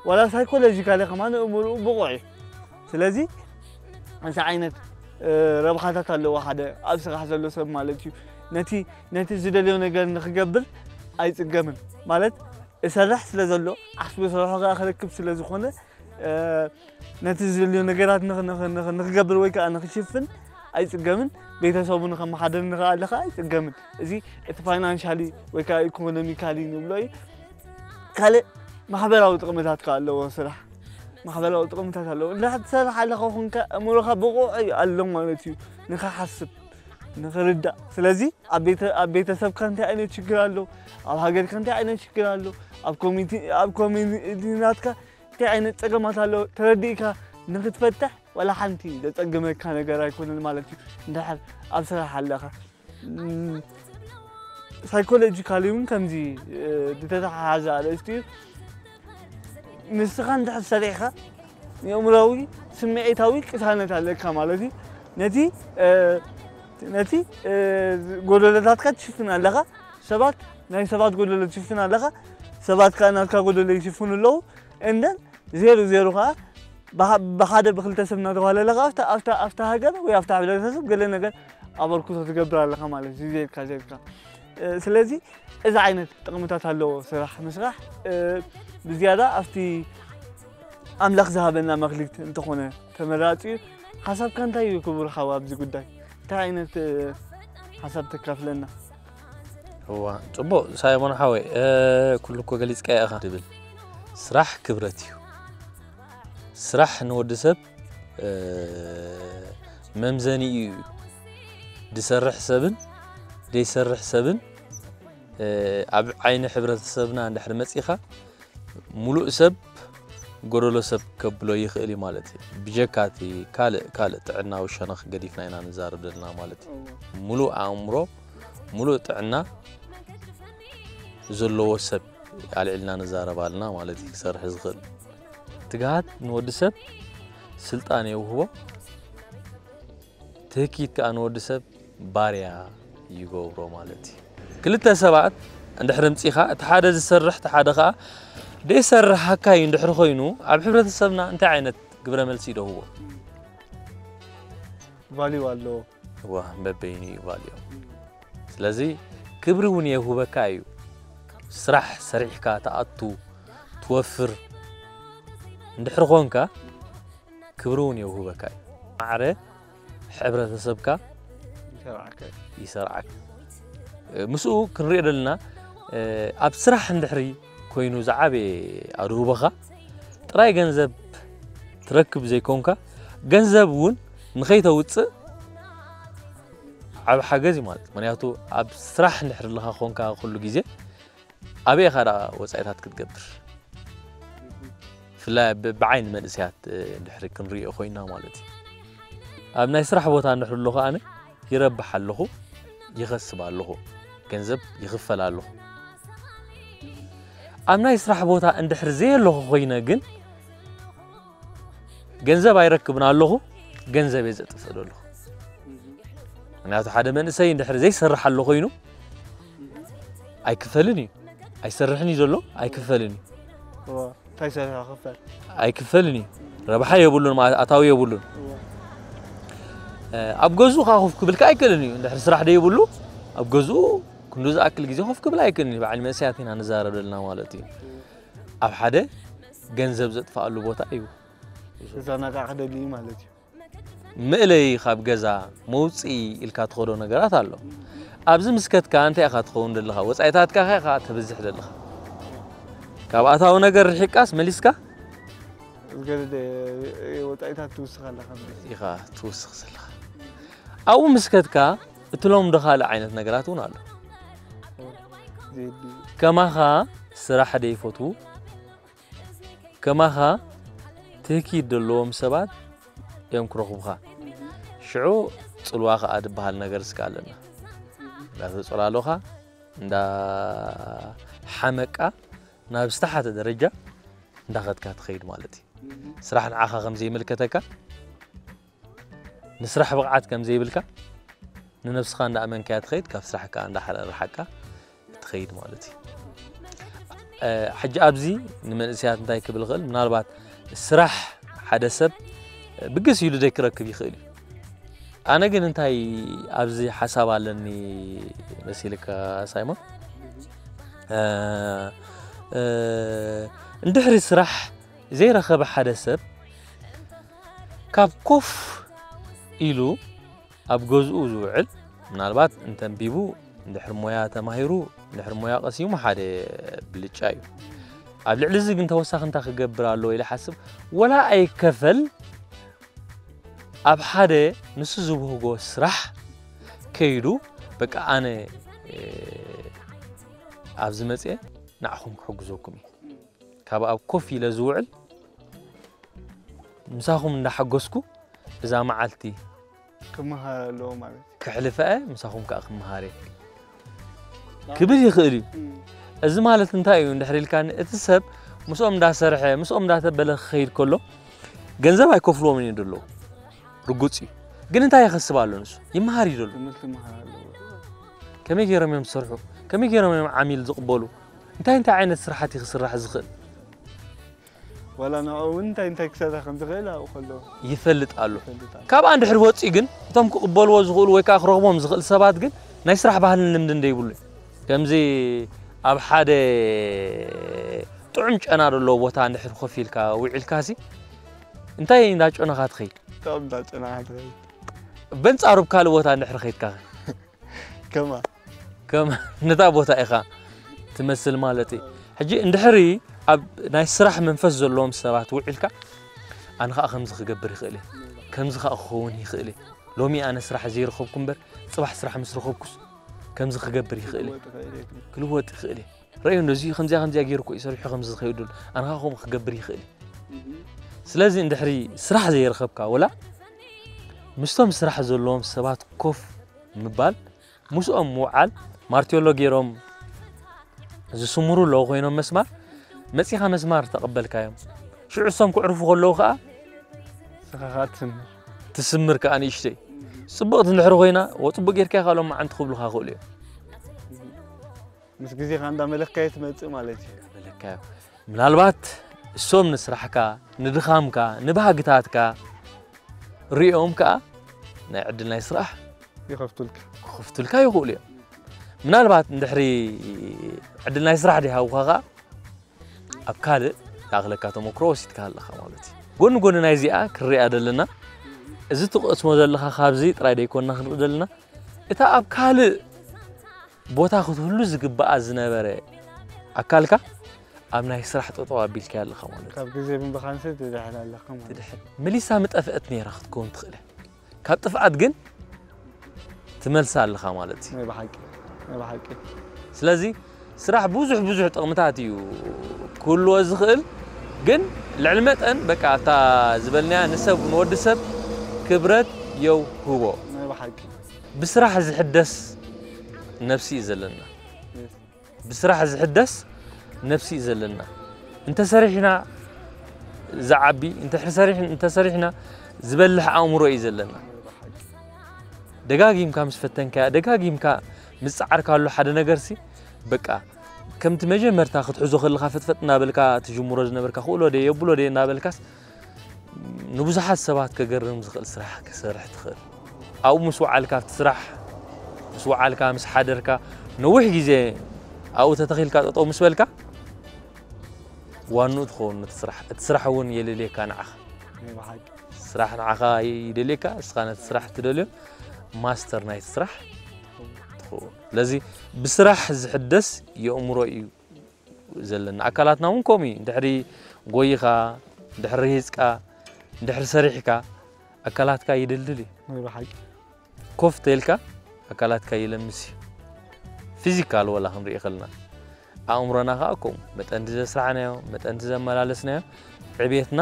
ዋላ ሳይኮሎጂካሊ ከማን ኣእምርኡ ብቑዕ እዩ። ስለዚ እዚ ዓይነት ረብሓታት ኣለዎ ሓደ ኣብ ስራሕ ዘሎ ሰብ ማለት እዩ። ነቲ ነቲ ዝደልዮ ነገር ንክገብር ኣይፅገምን ማለት እሰርሕ ስለ ዘሎ ዓስቢ ዝሰርሖ ከዓ ክረክብ ስለ ዝኾነ ነቲ ዝደልዮ ነገራት ንክገብር ወይ ከዓ ንክሽፍን ኣይፅገምን። ቤተሰቡ ንከመሓደር ንክኣለ ከዓ ኣይፅገምን። እዚ እቲ ፋይናንሻሊ ወይ ከዓ ኢኮኖሚካሊ ንብሎ እዩ። ካልእ ማሕበራዊ ጥቕምታት ከዓ ኣለዎ ስራሕ። ማሕበራዊ ጥቕምታት ኣለዎ። እንድሕር ትሰርሕ ኣለኻ ኮንካ ኣእምሮኻ ብቑዕ ኣሎ ማለት እዩ ንኽሓስብ ንኽርዳእ። ስለዚ ኣብ ቤተሰብካ እንታይ ዓይነት ሽግር ኣሎ፣ ኣብ ሃገርካ እንታይ ዓይነት ሽግር ኣሎ፣ ኣብ ኮሚኒቲናትካ እንታይ ዓይነት ፀገማት ኣሎ ተረዲእካ ንክትፈትሕ ዋላ ሓንቲ ዘፀግመካ ነገር ኣይኮነን ማለት እዩ። እንድሕር ኣብ ስራሕ ኣለኻ ሳይኮሎጂካሊ እውን ከምዚ ዝተተሓሓዘ ኣርእስቲ እዩ። ንስኻ እንድሕር ሰሪሕካ የእምሮዊ ስምዒታዊ ቅሳነት ኣለካ ማለት እዩ። ነቲ ነቲ ጎደሎታትካ ትሽፍን ኣለኻ። ሰባት ናይ ሰባት ጎደሎ ትሽፍን ኣለኻ። ሰባት ከዓ ናትካ ጎደሎ ይሽፍኑ ኣለዉ። እንደን ዜሮ ዜሮ ከዓ ብሓደ ብክልተ ሰብ እናተባህለ ኣለካ ኣብታ ሃገር ወይ ኣብታ ሕብረተሰብ ገለ ነገር ኣበርክቶ ትገብር ኣለካ ማለት እዩ። ዜድካ ዜድካ ስለዚ እዚ ዓይነት ጥቕምታት ኣለዎ ስራሕ ምስራሕ። ብዝያዳ ኣብቲ ኣምላኽ ዝሃበና መክሊት እንተኾነ ተመራፂ እዩ። ሓሳብካ እንታይ እዩ ክቡር ሓው ኣብዚ ጉዳይ? እንታይ ዓይነት ሓሳብ ተካፍለና? እዋ ፅቡቅ ሳይሞን ሓወይ፣ ኩሉ እኮ ገሊፅካ ኢኻ ትብል። ስራሕ ክብረት እዩ። ስራሕ ንወዲ ሰብ መምዘኒኡ እዩ። ዝሰርሕ ሰብን ዘይሰርሕ ሰብን ኣብ ዓይኒ ሕብረተሰብና እንድሕር መፂኻ ሙሉእ ሰብ ጎደሎ ሰብ ከብሎ ይኽእል እዩ ማለት እዩ። ብጀካ እቲ ካልእ ካልእ ጥዕናዊ ሸነኽ ገዲፍና ኢና ንዛረብ ዘለና ማለት እዩ። ሙሉእ ኣእምሮ ሙሉእ ጥዕና ዘለዎ ሰብ ኣልዒልና ንዛረብ ኣለና ማለት እዩ። ክሰርሕ ዝኽእል ትግሃት ንወዲ ሰብ ስልጣን የውህቦ። ትህኪት ከኣ ንወዲ ሰብ ባርያ ይገብሮ ማለት እዩ። ክልተ ሰባት እንድሕር ምጺኻ፣ እቲ ሓደ ዝሰርሕ፣ እቲ ሓደ ኸኣ ዘይሰርሓካ እዩ እንድሕር ኮይኑ፣ ኣብ ሕብረተሰብና እንታይ ዓይነት ግብረ መልሲ ይደህዎ? ቫልዩ ኣለዎ። ዋ፣ በበይኑ እዩ ቫልዩ። ስለዚ ክብሪ እውን የውህበካ እዩ። ስራሕ ሰሪሕካ ትኣቱ፣ ትወፍር እንድሕር ኾንካ፣ ክብሪ እውን የውህበካ እዩ። ማዕረ ሕብረተሰብካ ይሰርዓካ። ይሰርዓካ። ምስኡ ክንሪኦ ደለና፣ ኣብ ስራሕ እንድሕሪ ኮይኑ ዝዓበየ ኣድህቦኻ፣ ጥራይ ገንዘብ ትረክብ ዘይኮንካ፣ ገንዘብ እውን ንኸይተውፅእ ዓብ ሓገዝ እዩ ማለት። ምክንያቱ ኣብ ስራሕ እንድሕር ኣለኻ ኮንካ ኩሉ ግዜ፣ ኣበይ ኢኻ ደኣ ወጻኢታት ክትገብር? ብፍላይ ብ-፣ ብዓይኒ መንእሰያት፣ እ፣ እንድሕር ክንሪኦ ኮይና ማለት እዩ። ኣብ ናይ ስራሕ ቦታ እንድሕር ኣለኹ ኣነ ይረብሕ ኣለኹ፣ ይኸስብ ኣለኹ፣ ገንዘብ ይኽፈል ኣለኹ። ኣብ ናይ ስራሕ ቦታ እንድሕር ዘየለኹ ኮይነ ግን ገንዘብ ኣይረክብን ኣለኹ፣ ገንዘብ እየ ዘጥፍእ ዘለኹ። ምክንያቱ ሓደ መንእሰይ እንድሕር ዘይሰርሕ ኣሎ ኮይኑ ኣይክፈልን እዩ። ኣይሰርሕን እዩ ዘሎ፣ ኣይክፈልን እዩ። እዎ፣ እንታይ ሰሪሑ ክፈል? ኣይክፈልን እዩ። ረብሓ የብሉን፣ ማ-፣ ኣታዊ የብሉን። እዎ። እ፣ ኣብ ገዝኡ ከዓ ኮፍ ክብል ከዓ ኣይክእልን እዩ። እንድሕር ስራሕ ደይብሉ፣ ኣብ ገዝኡ ክንዱ ዝኣክል ግዜ ኮፍ ክብል ኣይክእልን እዩ። በዓል መንእሰያት ኢና ንዛረብ ዘለና ማለት እዩ። ኣብ ሓደ ገንዘብ ዘጥፍኣሉ ቦታ እዩ። ክዘናጋዕ ክደሊ እዩ ማለት እዩ። መእለዪ ካብ ገዛ መውፅኢ ኢልካ ትኸዶ ነገራት ኣሎ። ኣብዚ ምስ ከድካ እንታይ ኢኻ ትኸውን ደለኻ? ወፃኢታትካ ኢኻ ተብዝሕ ደለኻ። ካብ ኣታዊ ነገር ርሒቃስ መሊስካ ዝገደደ ወፃኢታት ትውስኽ ኣለኻ ማለት እዩ። ኢኻ ትውስኽ ዘለኻ። ኣብኡ ምስ ከድካ እቲ ሎምዶ ካልእ ዓይነት ነገራት እውን ኣሎ። ዘየድልዩ ከማኻ ስራሕ ደይፈትዉ፣ ከማኻ ትህኪት ዘለዎም ሰባት እዮም ክረኽቡኻ። ሽዑ ፅልዋ ኸዓ ዝበሃል ነገር እስከ ኣለና። እንዳተፅላለኻ፣ እንዳሓመቃ፣ ናብ ዝተሓተ ደረጃ እንዳኸድካ ትኸይድ ማለት እዩ። ስራሕ ንዓኻ ከም ዘይምልከተካ፣ ንስራሕ ብቕዓት ከም ዘይብልካ፣ ንነብስኻ እንዳኣመንካያ ትኸይድ፣ ካብ ስራሕ ከኣ እንዳሓረርሓካ ትኸይድ ማለት እዩ። እ፣ ሕጂ ኣብዚ ንመንእሰያት እንታይ ክብል ይኽእል? ምናልባት ስራሕ ሓደ ሰብ ብግስ ኢሉ ዘይክረክብ ይኽእል እዩ። ኣነ ግን እንታይ ኣብዚ ሓሳብ ኣለኒ መሲልካ ሳይሞን? እ፣ እ፣ እንድሕሪ ስራሕ ዘይረኸበ ሓደ ሰብ ካብ ኮፍ ኢሉ ኣብ ገዝኡ ዝውዕል፣ ምናልባት እንተንቢቡ፣ እንድሕር ሞያ ተማሂሩ፣ እንድሕር ሞያ ቀሲሙ ሓደ ብልጫ እዩ። ኣብ ልዕሊ እዚ ግን ተወሳኺ እንታይ ክገብር ኣለዎ ኢለ ሓስብ፣ ወላ ኣይከፈል ኣብ ሓደ ንሱ ዝብህጎ ስራሕ ከይዱ፣ በቃ ኣነ፣ እ፣ ኣብዚ መፅየ ንዓኹም ክሕግዘኩም እዩ። ካብ ኣብ ኮፍ ኢለ ዝውዕል ምሳኹም እንዳሓገዝኩ እዛ መዓልቲ ክመሃር ኣለዎ ማለት እዩ። ክሕልፋ እየ፣ ምሳኹም ከዓ ክመሃር እየ ክብል ይኽእል እዩ። እም፣ እዚ ማለት እንታይ እዩ እንድሕር ኢልካኒ፣ እቲ ሰብ ምስኦም እንዳሰርሐ፣ ምስኦም እንዳተበለ ክኸይድ ከሎ ገንዘብ ኣይከፍልዎምን እዩ ደለዉ። ርጉፅ እዩ። ግን እንታይ ይኸስብ ኣሎ ንሱ? ይመሃር እዩ ደሎ። ትምህርቲ ክመሃር ኣለዎ። ከመይ ገይሮም እዮም ዝሰርሑ? ከመይ ገይሮም እዮም ዓሚል ዝቕበሉ? እንታይ እንታይ ዓይነት ስራሕቲ ክስራሕ ዝኽእል? ዋላ ንዕኡ እውን እንታይ እንታይ ክሰርሕ ከም ዝኽእል ኣብኡ ከሎ ይፈልጥ ኣሎ። ይፈልጥ ኣሎ። ካብኣ እንድሕር ወፂኡ ግን እቶም ክቕበልዎ ዝኽእሉ ወይ ከዓ ክረኽቦም ዝኽእል ሰባት ግን ናይ ስራሕ ባህልን ልምድን ደይብሉ እዩ። ከምዚ ኣብ ሓደ ጥዑም ጨና ዘለዎ ቦታ እንድሕር ኮፍ ኢልካ ውዒልካሲ እንታይ እንዳጨነኻ ትኸይድ? ካብ እንዳጨና ትኸይድ። በንጻሩ ኣብ ካልእ ቦታ እንድሕር ኸይድካ ከማ ከም ነታ ቦታ ኢኻ ትመስል ማለት እዩ። ሕጂ እንድሕሪ ኣብ ናይ ስራሕ መንፈስ ዘለዎም ሰባት ውዒልካ ኣነ ኸኣ ከምዚ ክገብር ይኽእል እየ፣ ከምዚ ኸኣ ክኸውን ይኽእል እየ፣ ሎሚ ኣነ ስራሕ ዘይረኸብኩ እምበር ጽባሕ ስራሕ ምስ ረኸብኩስ ከምዚ ክገብር ይኽእል እየ፣ ትኽእል እየ። ክልወጥ ይኽእል እየ። ረእዮ እንዶ እዚ ከምዚኣ ከምዚኣ ገይሩ እኮ እዩ ሰሪሑ ከምዚ ዝኸይድ ዘሎ፣ ኣነ ኸኣ ከምኡ ክገብር ይኽእል እየ። ስለዚ እንድሕሪ ስራሕ ዘይረኸብካ ወላ ምስቶም ስራሕ ዘለዎም ሰባት ኮፍ ምባል ምስኦም ምውዓል ማርቴሎ ገይሮም ዝስምሩ ኣለዉ ኮይኖም መስማር መጺኻ መስማር ተቐበልካዮም ሽዑ እሶም ክዕርፉ ከለዉ ከኣ ንስኻ ከኣ ትስምር። ትስምር ከኣ ንእሽተይ ጽቡቕቲ እንድሕር ኮይና፣ "ወ-፣ ጽቡቕ ጌርካ ኢኻ" ኢሎም መዓንቲ ክብሉኻ ይኽእሉ እዮም። ምስ ግዜኻ እንዳመለካየ ትመጽእ ማለት እዩ። መለካዮ። ምናልባት እሶም ንስራሕካ፣ ንድኻምካ፣ ንባህግታትካ ሪኦም ከኣ ናይ ዕድል ናይ ስራሕ ይኸፍቱልካ። ክኸፍቱልካ ይኽእሉ እዮም። ምናልባት እንድሕሪ ዕድል ናይ ስራሕ ደይሃቡኻ ከኣ ኣብ ካልእ ዝኣኽለካ ተመክሮ ወሲድካ ኣለኻ ማለት እዩ። ጎኒ ጎኒ ናይዚኣ ክንሪኣ ዘለና፣ እዚ ትቐስሞ ዘለኻ ካብዚ ጥራይ ደይኮንና ክንርኢ ዘለና፣ እታ ኣብ ካልእ ቦታ ክትህሉ ዝግባኣ ዝነበረ ኣካልካ ኣብ ናይ ስራሕ ጠጠው ኣቢልካያ ኣለኻ ማለት እዩ። ካብ ግዜ ብምኻንሲ ትድሕን ኣለኻ ማለት እዩ። ትድሕን መሊሳ ምጠፍአት ነይራ ክትከውን ትኽእል እያ። ካብ ጥፍኣት ግን ትመልሳ ኣለኻ ማለት እዩ። ናይ ብሓቂ ናይ ብሓቂ ስለዚ ስራሕ ብዙሕ ብዙሕ ጥቕምታት እዩ ክህልዎ ዝኽእል፣ ግን ልዕሊ መጠን በቃ እታ ዝበልናያ ንሰብ ንወዲ ሰብ ክብረት የውህቦ። ናይ ብሓቂ ብስራሕ ዝሕደስ ነብሲ እዩ ዘለና። ብስራሕ ዝሕደስ ነብሲ እዩ ዘለና። እንተሰሪሕና ዝዓቢ፣ እንተሰሪሕና ዝበልሕ ኣእምሮ እዩ ዘለና። ደጋጊምካ ምስ ፈተንካያ፣ ደጋጊምካ ምስ ጸዓርካሉ ሓደ ነገርሲ በቃ ከምቲ መጀመርታ ክትሕዞ ከለኻ ፈጥፈጥ እናበልካ ትጅምሮ ዝነበርካ ክእሎ ደየ የብሎ ደየ እናበልካስ ንብዙሓት ሰባት ከገርም ዝኽእል ስራሕ ክሰርሕ ትኽእል። ኣብኡ ምስ ወዓልካ ኣብቲ ስራሕ ምስ ወዓልካ ምስ ሓደርካ ነዊሕ ግዜ ኣብኡ ተተኺልካ ጠጠው ምስ በልካ ዋንኡ ትኸውን ነቲ ስራሕ። እቲ ስራሕ እውን የልልየካ ንዓኻ። ናይ ብሓቂ ስራሕ ንዓኻ ይደልየካ፣ እስኻ ነቲ ስራሕ ትደልዮ ማስተር ናይቲ ስራሕ ትኸውን። ስለዚ ብስራሕ ዝሕደስ የእምሮ እዩ ዘለና። ኣካላትና እውን ከምኡ እዩ። እንድሕሪ ጎይኻ፣ እንድሕሪ ርሂፅካ፣ እንድሕሪ ሰሪሕካ ኣካላትካ ይድልድል እዩ። ናይ ብሓቂ ኮፍ ተልካ ኣካላትካ ይለምስ እዩ። ፊዚካል ወላ ክንርኢ ከለና ኣእምሮና ከዓ ከምኡ መጠንቲ ዘስራሕናዮ መጠንቲ ዘመላለስናዮ ዕቤትና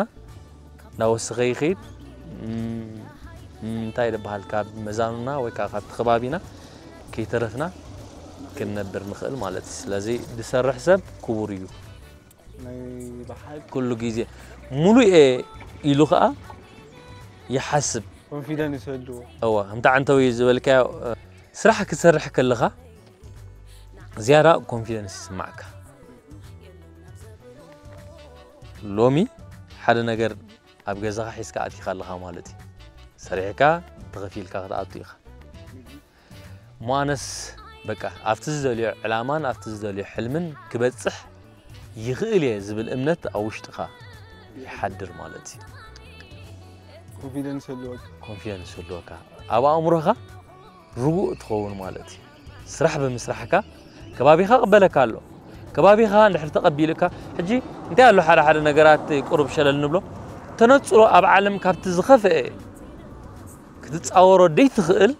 እናወሰኸ ይኸይድ። እም፣ እንታይ ዝበሃል ካብ መዛኑና ወይ ከዓ ካብቲ ከባቢና ከይተረፍና ክንነብር ንኽእል ማለት እዩ። ስለዚ ዝሰርሕ ሰብ ክቡር እዩ። ናይ ብሓቂ ኩሉ ግዜ ሙሉእ እየ ኢሉ ከዓ ይሓስብ። ኮንፊደንስ ይህልዎ። እወ፣ ከምቲ ዓንተው ዝበልካዮ፣ ስራሕ ክትሰርሕ ከለኻ ዝያዳ ኮንፊደንስ ይስማዕካ። ሎሚ ሓደ ነገር ኣብ ገዛኻ ሒዝካ ኣቲኻ ኣለኻ ማለት እዩ። ሰሪሕካ ተኸፊልካ ክትኣቱ ኢኻ። እሞ ኣነስ በቃ ኣብቲ ዝደልዮ ዕላማን ኣብቲ ዝደልዮ ሕልምን ክበጽሕ ይኽእል እየ ዝብል እምነት ኣብ ውሽጥኻ ይሓድር ማለት እዩ። ኮንፊደንስ ይህልወካ። ኮንፊደንስ ይህልወካ። ኣብ ኣእምሮኻ ርጉእ ትኸውን ማለት እዩ። ስራሕ ብምስራሕካ ከባቢኻ ቅበለካ ኣሎ። ከባቢኻ እንድሕር ተቐቢልካ፣ ሕጂ እንታይ ኣሎ ሓደ ሓደ ነገራት ቁሩብ ሸለል ንብሎ፣ ተነጽሮ ኣብ ዓለም ካብቲ ዝኸፍአ ክትጻወሮ ደይትኽእል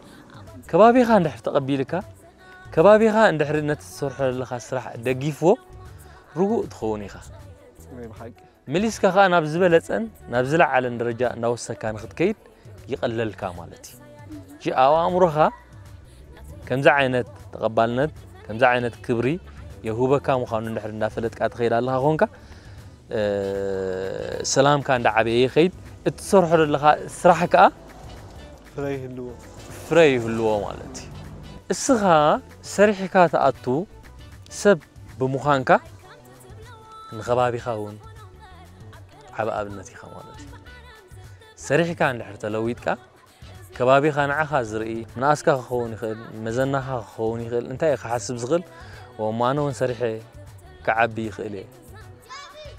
ከባቢኻ እንድሕር ተቐቢልካ፣ ከባቢኻ እንድሕር ነቲ ትሰርሖ ዘለኻ ስራሕ ደጊፍዎ ርጉእ ትኸውን ኢኻ። ናይ ብሓቂ መሊስካ ከኣ ናብ ዝበለጸን ናብ ዝለዓለን ደረጃ እናወሰካ ንክትከይድ ይቐለልካ ማለት እዩ። እጂ ኣብ ኣእምሮኻ ከምዚ ዓይነት ተቐባልነት ከምዚ ዓይነት ክብሪ የውህበካ ምዃኑ እንድሕር እንዳፈለጥካ ትኸይድ ኣለኻ ኮንካ፣ እ፣ ሰላምካ እንዳዓበየ ይኸይድ። እትሰርሖ ዘለኻ ስራሕ ከኣ ፍረ ይህልዎ። ፍረ ይህልዎ ማለት እዩ። እስኻ ሰሪሕካ ትኣቱ ሰብ ብምዃንካ ንኸባቢኻ እውን ዓቢ ኣብነት ኢኻ ማለት እዩ። ሰሪሕካ እንድሕር ተለዊጥካ ከባቢኻ ንዓኻ ዝርኢ ምንኣስካ ክኸውን ይኽእል፣ መዘናኻ ክኸውን ይኽእል፣ እንታይ እዩ ክሓስብ ዝኽእል? እሞ ኣነ እውን ሰሪሐ ክዓቢ ይኽእል እየ።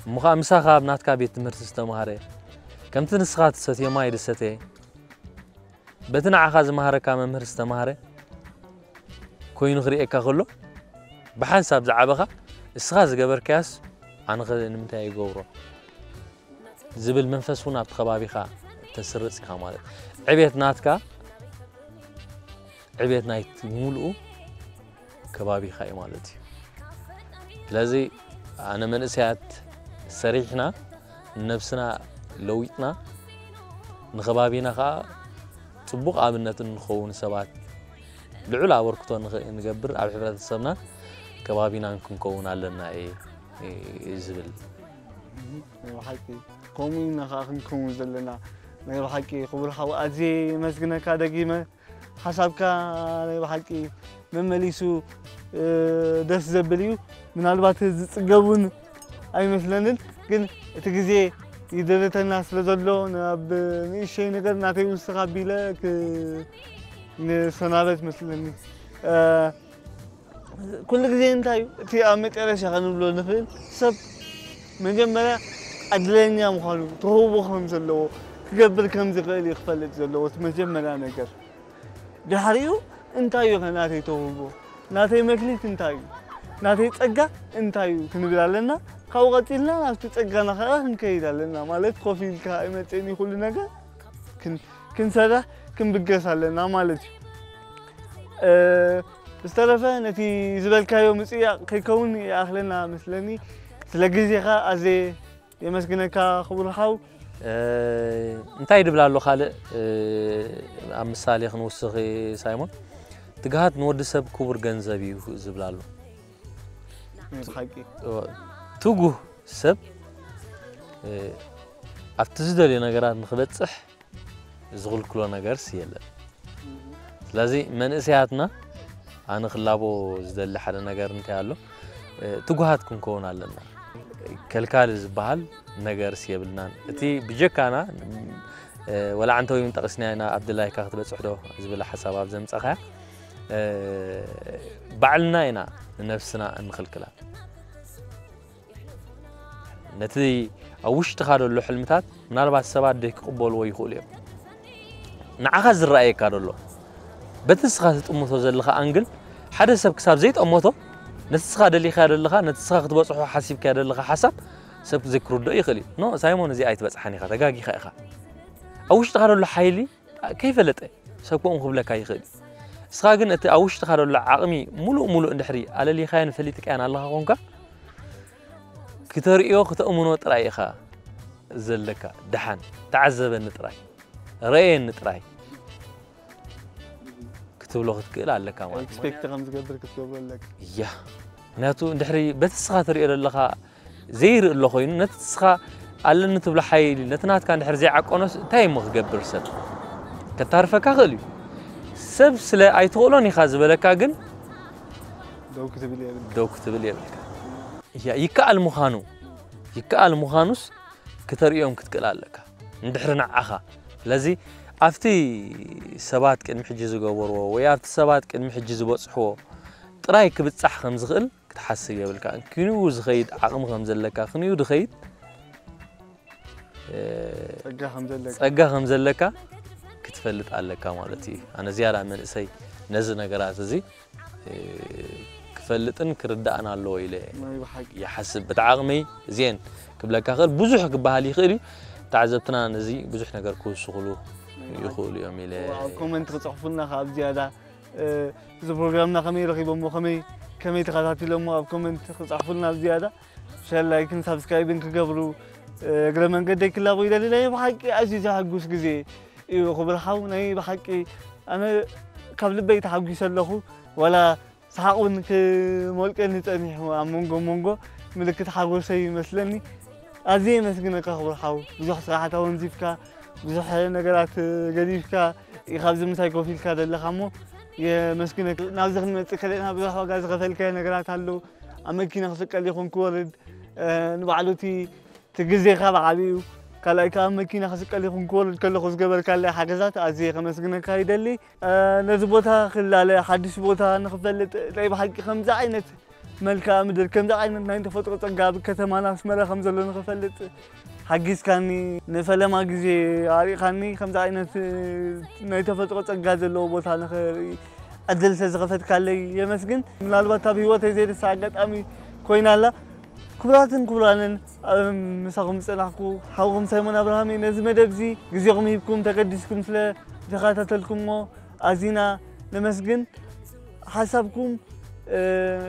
እሞ ኸዓ ምሳኻ ኣብ ናትካ ቤት ትምህርቲ ዝተምሃረ ከምቲ ንስኻ ትሰትዮ ማይ ዝሰተየ በቲ ንዓኻ ዝመሃረካ መምህር ዝተምሃረ ኮይኑ ክርእየካ ከሎ ብሓንሳብ ዝዓበኻ እስኻ ዝገበርካያስ ኣነኸ ንምንታይ ይገብሮ ዝብል መንፈስ እውን ኣብቲ ከባቢኻ ተስርጽ ኢኻ ማለት ዕቤት ናትካ ዕቤት ናይቲ ሙሉኡ ከባቢኻ እዩ ማለት እዩ። ስለዚ ኣነ መንእሰያት ሰሪሕና ንነብስና ለዊጥና ንከባቢና ከዓ ፅቡቕ ኣብነት እንኸውን ሰባት ልዑል ኣበርክቶ ንኽ- ንገብር ኣብ ሕብረተሰብና ከባቢናን ክንከውን ኣለና እየ እየ ዝብል። ናይ ብሓቂ ከምኡ ኢና ከዓ ክንከውን ዘለና። ናይ ብሓቂ ክቡር ሓው ኣዝየ የመስግነካ ደጊመ። ሓሳብካ ናይ ብሓቂ መመሊሱ ደስ ዘብል እዩ። ምናልባት ዝፅገብ እውን ኣይመስለንን፣ ግን እቲ ግዜ ይደርተና ስለ ዘሎ ናብ ንእሸይ ነገር ናተይ ውስኽ ኣቢለ ንሰናበት መስለኒ። ኩሉ ግዜ እንታይ እዩ እቲ ኣብ መጨረሻ ክንብሎ ንኽእል ሰብ መጀመርያ ዕድለኛ ምዃኑ፣ ተውህቦ ከም ዘለዎ፣ ክገብር ከም ዝኽእል እዩ ክፈልጥ ዘለዎ እቲ መጀመርያ ነገር። ድሕሪኡ እንታይ እዩ ከ ናተይ ተውህቦ፣ ናተይ መክሊት እንታይ እዩ፣ ናተይ ጸጋ እንታይ እዩ ክንብል ኣለና። ካብኡ ቀጺልና ናብቲ ጸጋና ከኣ ክንከይድ ኣለና። ማለት ኮፍ ኢልካ ኣይመጽእን እዩ ኩሉ ነገር። ክንሰርሕ ክንብገስ ኣለና ማለት እዩ። ዝተረፈ ነቲ ዝበልካዮ ምጽያቕ ከይከውን ይኣኽለና መስለኒ። ስለ ግዜኻ ኣዘ የመስግነካ ክቡር ሓው። እንታይ ድብል ኣሎ ካልእ ኣብ ምሳሌ ክንውስኽ ሳይሞን ትግሃት ንወዲ ሰብ ክቡር ገንዘብ እዩ ዝብል ኣሎ። ብሓቂ ትጉህ ሰብ ኣብቲ ዝደልዮ ነገራት ንክበፅሕ ዝኽልክሎ ነገርስ የለን። ስለዚ መንእሰያትና ኣነ ክላቦ ዝደሊ ሓደ ነገር እንታይ ኣሎ፣ ትጉሃት ክንከውን ኣለና። ከልካሊ ዝበሃል ነገርስ የብልናን። እቲ ብጀካና ወላ ዓንተወይም ጠቕስና ኢና ኣብ ድላይካ ክትበፅሕ ዶ ዝብል ሓሳብ ኣብ ዘምፀኻያ ባዕልና ኢና ንነብስና እንኽልክላ። ነቲ ኣብ ውሽጥኻ ዘሎ ሕልምታት ምናልባት ሰባት ደይ ክቕበልዎ ይኽእሉ እዮም። ንዓኻ ዝረኣየካ ዘሎ በቲ ንስኻ ትጥምቶ ዘለኻ ኣንግል ሓደ ሰብ ክሳብ ዘይጠመቶ ነቲ ንስኻ ደሊኻዮ ዘለኻ ነቲ ንስኻ ክትበጽሖ ሓሲብካዮ ዘለኻ ሓሳብ ሰብ ዘይክርድኦ ይኽእል እዩ። ኖ ሳይሞን እዚ ኣይትበጽሓን ኢኻ ተጋጊኻ ኢኻ። ኣብ ውሽጥኻ ዘሎ ሓይሊ ከይፈለጠ ሰብ ከምኡ ክብለካ ይኽእል እዩ። ንስኻ ግን እቲ ኣብ ውሽጥኻ ዘሎ ዓቕሚ ሙሉእ ሙሉእ እንድሕሪ ኣለሊኻዮን ፈሊጥካዮን ኣለኻ ኮንካ ክተርእዮ ክተእምኖ ጥራይ ኢኻ ዘለካ። ደሓን ተዓዘበኒ ጥራይ ረእየኒ ጥራይ ክትብሎ ክትክእል ኣለካ ማለት እዩ። ኤክስፔክት ከም ዝገብር ክትገብሮ ኣለካ። እያ ምክንያቱ እንድሕሪ በቲ ንስኻ ትሪኦ ዘለኻ ዘይርኢ ኣሎ ኮይኑ ነቲ ንስኻ ኣለኒ ትብሎ ሓይሊ ነቲ ናትካ እንድሕር ዘይዓቀኖስ እንታይ እሞ ክገብር ሰብ ከታርፈካ ክእል እዩ። ሰብ ስለ ኣይትኽእሎን ኢኻ ዝበለካ ግን ደው ክትብል የብልካ። ደው ክትብል የብልካ። እያ ይከኣል ምዃኑ ይከኣል ምዃኑስ ክተርእዮም ክትክእል ኣለካ እንድሕሪ ንዓኻ። ስለዚ ኣብቲ ሰባት ቅድሚ ሕጂ ዝገበርዎ ወይ ኣብቲ ሰባት ቅድሚ ሕጂ ዝበፅሕዎ ጥራይ ክብፃሕ ከም ዝኽእል ክትሓስብ የብልካ። ክንኡ ዝኸይድ ዓቕሚ ከም ዘለካ ክንኡ ዝኸይድ ጸጋ ከም ዘለካ ጸጋ ከም ዘለካ ክትፈልጥ ኣለካ ማለት እዩ። ኣነ ዝያዳ መንእሰይ ነዚ ነገራት እዚ ክፈልጥን ክርዳእን ኣለዎ ኢለ ናይ ብሓቂ ይሓስብ። ብቲ ዓቕመይ እዚአን ክብለካ ክእል ብዙሕ ክበሃል ይኽእል እዩ። ተዓዘብትና ነዚ ብዙሕ ነገር ክውስኽሉ ይኽእሉ እዮም ኢለ ኣብ ኮመንት ክጽሕፉልና ካብ ዝያዳ እዚ ፕሮግራምና ከመይ ረኺቦሞ ከመይ ከመይ ተኸታቲሎሞ ኣብ ኮመንት ክጽሕፉልና ኣብ ዝያዳ ሸር ላይክን ሳብስክራይብን ክገብሩ እግረ መንገደይ ክላቦ ይደሊ ናይ ብሓቂ ኣዝዩ ዘሐጉስ ግዜ እዩ ክቡር ሓው ናይ ብሓቂ ኣነ ካብ ልበይ ተሓጒሰ ኣለኹ ዋላ ሰሓቕ እውን ክሞልቀኒ ጸኒሑ ኣብ መንጎ መንጎ ምልክት ሓጎሰይ ይመስለኒ ኣዝየ የመስግነካ ክቡር ሓው ብዙሕ ስራሓት ኣወንዚፍካ ብዙሕ ነገራት ገዲፍካ ኢኻ ኣብዚ ምሳይ ኮፍ ኢልካ ዘለኻ እሞ የመስግነካ ናብዚ ክንመጽእ ከለና ብዙሕ ዋጋ ዝኸፈልካዮ ነገራት ኣለዉ ኣብ መኪና ክስቀል ይኹን ክወርድ ንባዕሉ እቲ እቲ ግዜኻ ብዓቢኡ ካልኣይ ከዓ መኪና ክስቀል ይኹን ክወርድ ከለኹ ዝገበርካለይ ሓገዛት ኣዝየ ከመስግነካ ይደሊ ነዚ ቦታ ክላለ ሓድሽ ቦታ ንክፈልጥ ናይ ብሓቂ ከምዚ ዓይነት መልክኣ ምድር ከምዚ ዓይነት ናይ ተፈጥሮ ጸጋ ኣብ ከተማና ኣስመራ ከም ዘሎ ንክፈልጥ ሓጊዝካኒ ንፈለማ ግዜ ኣሪእኻኒ ከምዚ ዓይነት ናይ ተፈጥሮ ጸጋ ዘለዎ ቦታ ንኽርኢ ዕድል ስለዝኸፈትካለይ የመስግን ምናልባት ኣብ ህይወተይ ዘይርሳ ኣጋጣሚ ኮይና ኣላ ክቡራትን ክቡራንን ምሳኹም ዝጸናሕኩ ሓውኹም ሳይሞን ኣብርሃም ነዚ መደብ እዚ ግዜኹም ሂብኩም ተገዲስኩም ስለ ዝተኸታተልኩሞ ኣዚና ነመስግን ሓሳብኩም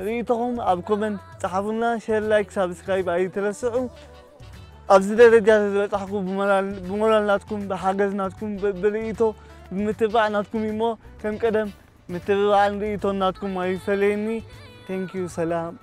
ርእይቶኹም ኣብ ኮመንት ጸሓፉልና ሸር ላይክ ሳብስክራይብ ኣይትረስዑ ኣብዚ ደረጃ ዝበጻሕኩ ብሞራል ናትኩም ብሓገዝ ናትኩም ብርእይቶ ብምትባዕ ናትኩም እሞ ከም ቀደም ምትብባዕን ርእይቶን ናትኩም ኣይፈለየኒ thank you ሰላም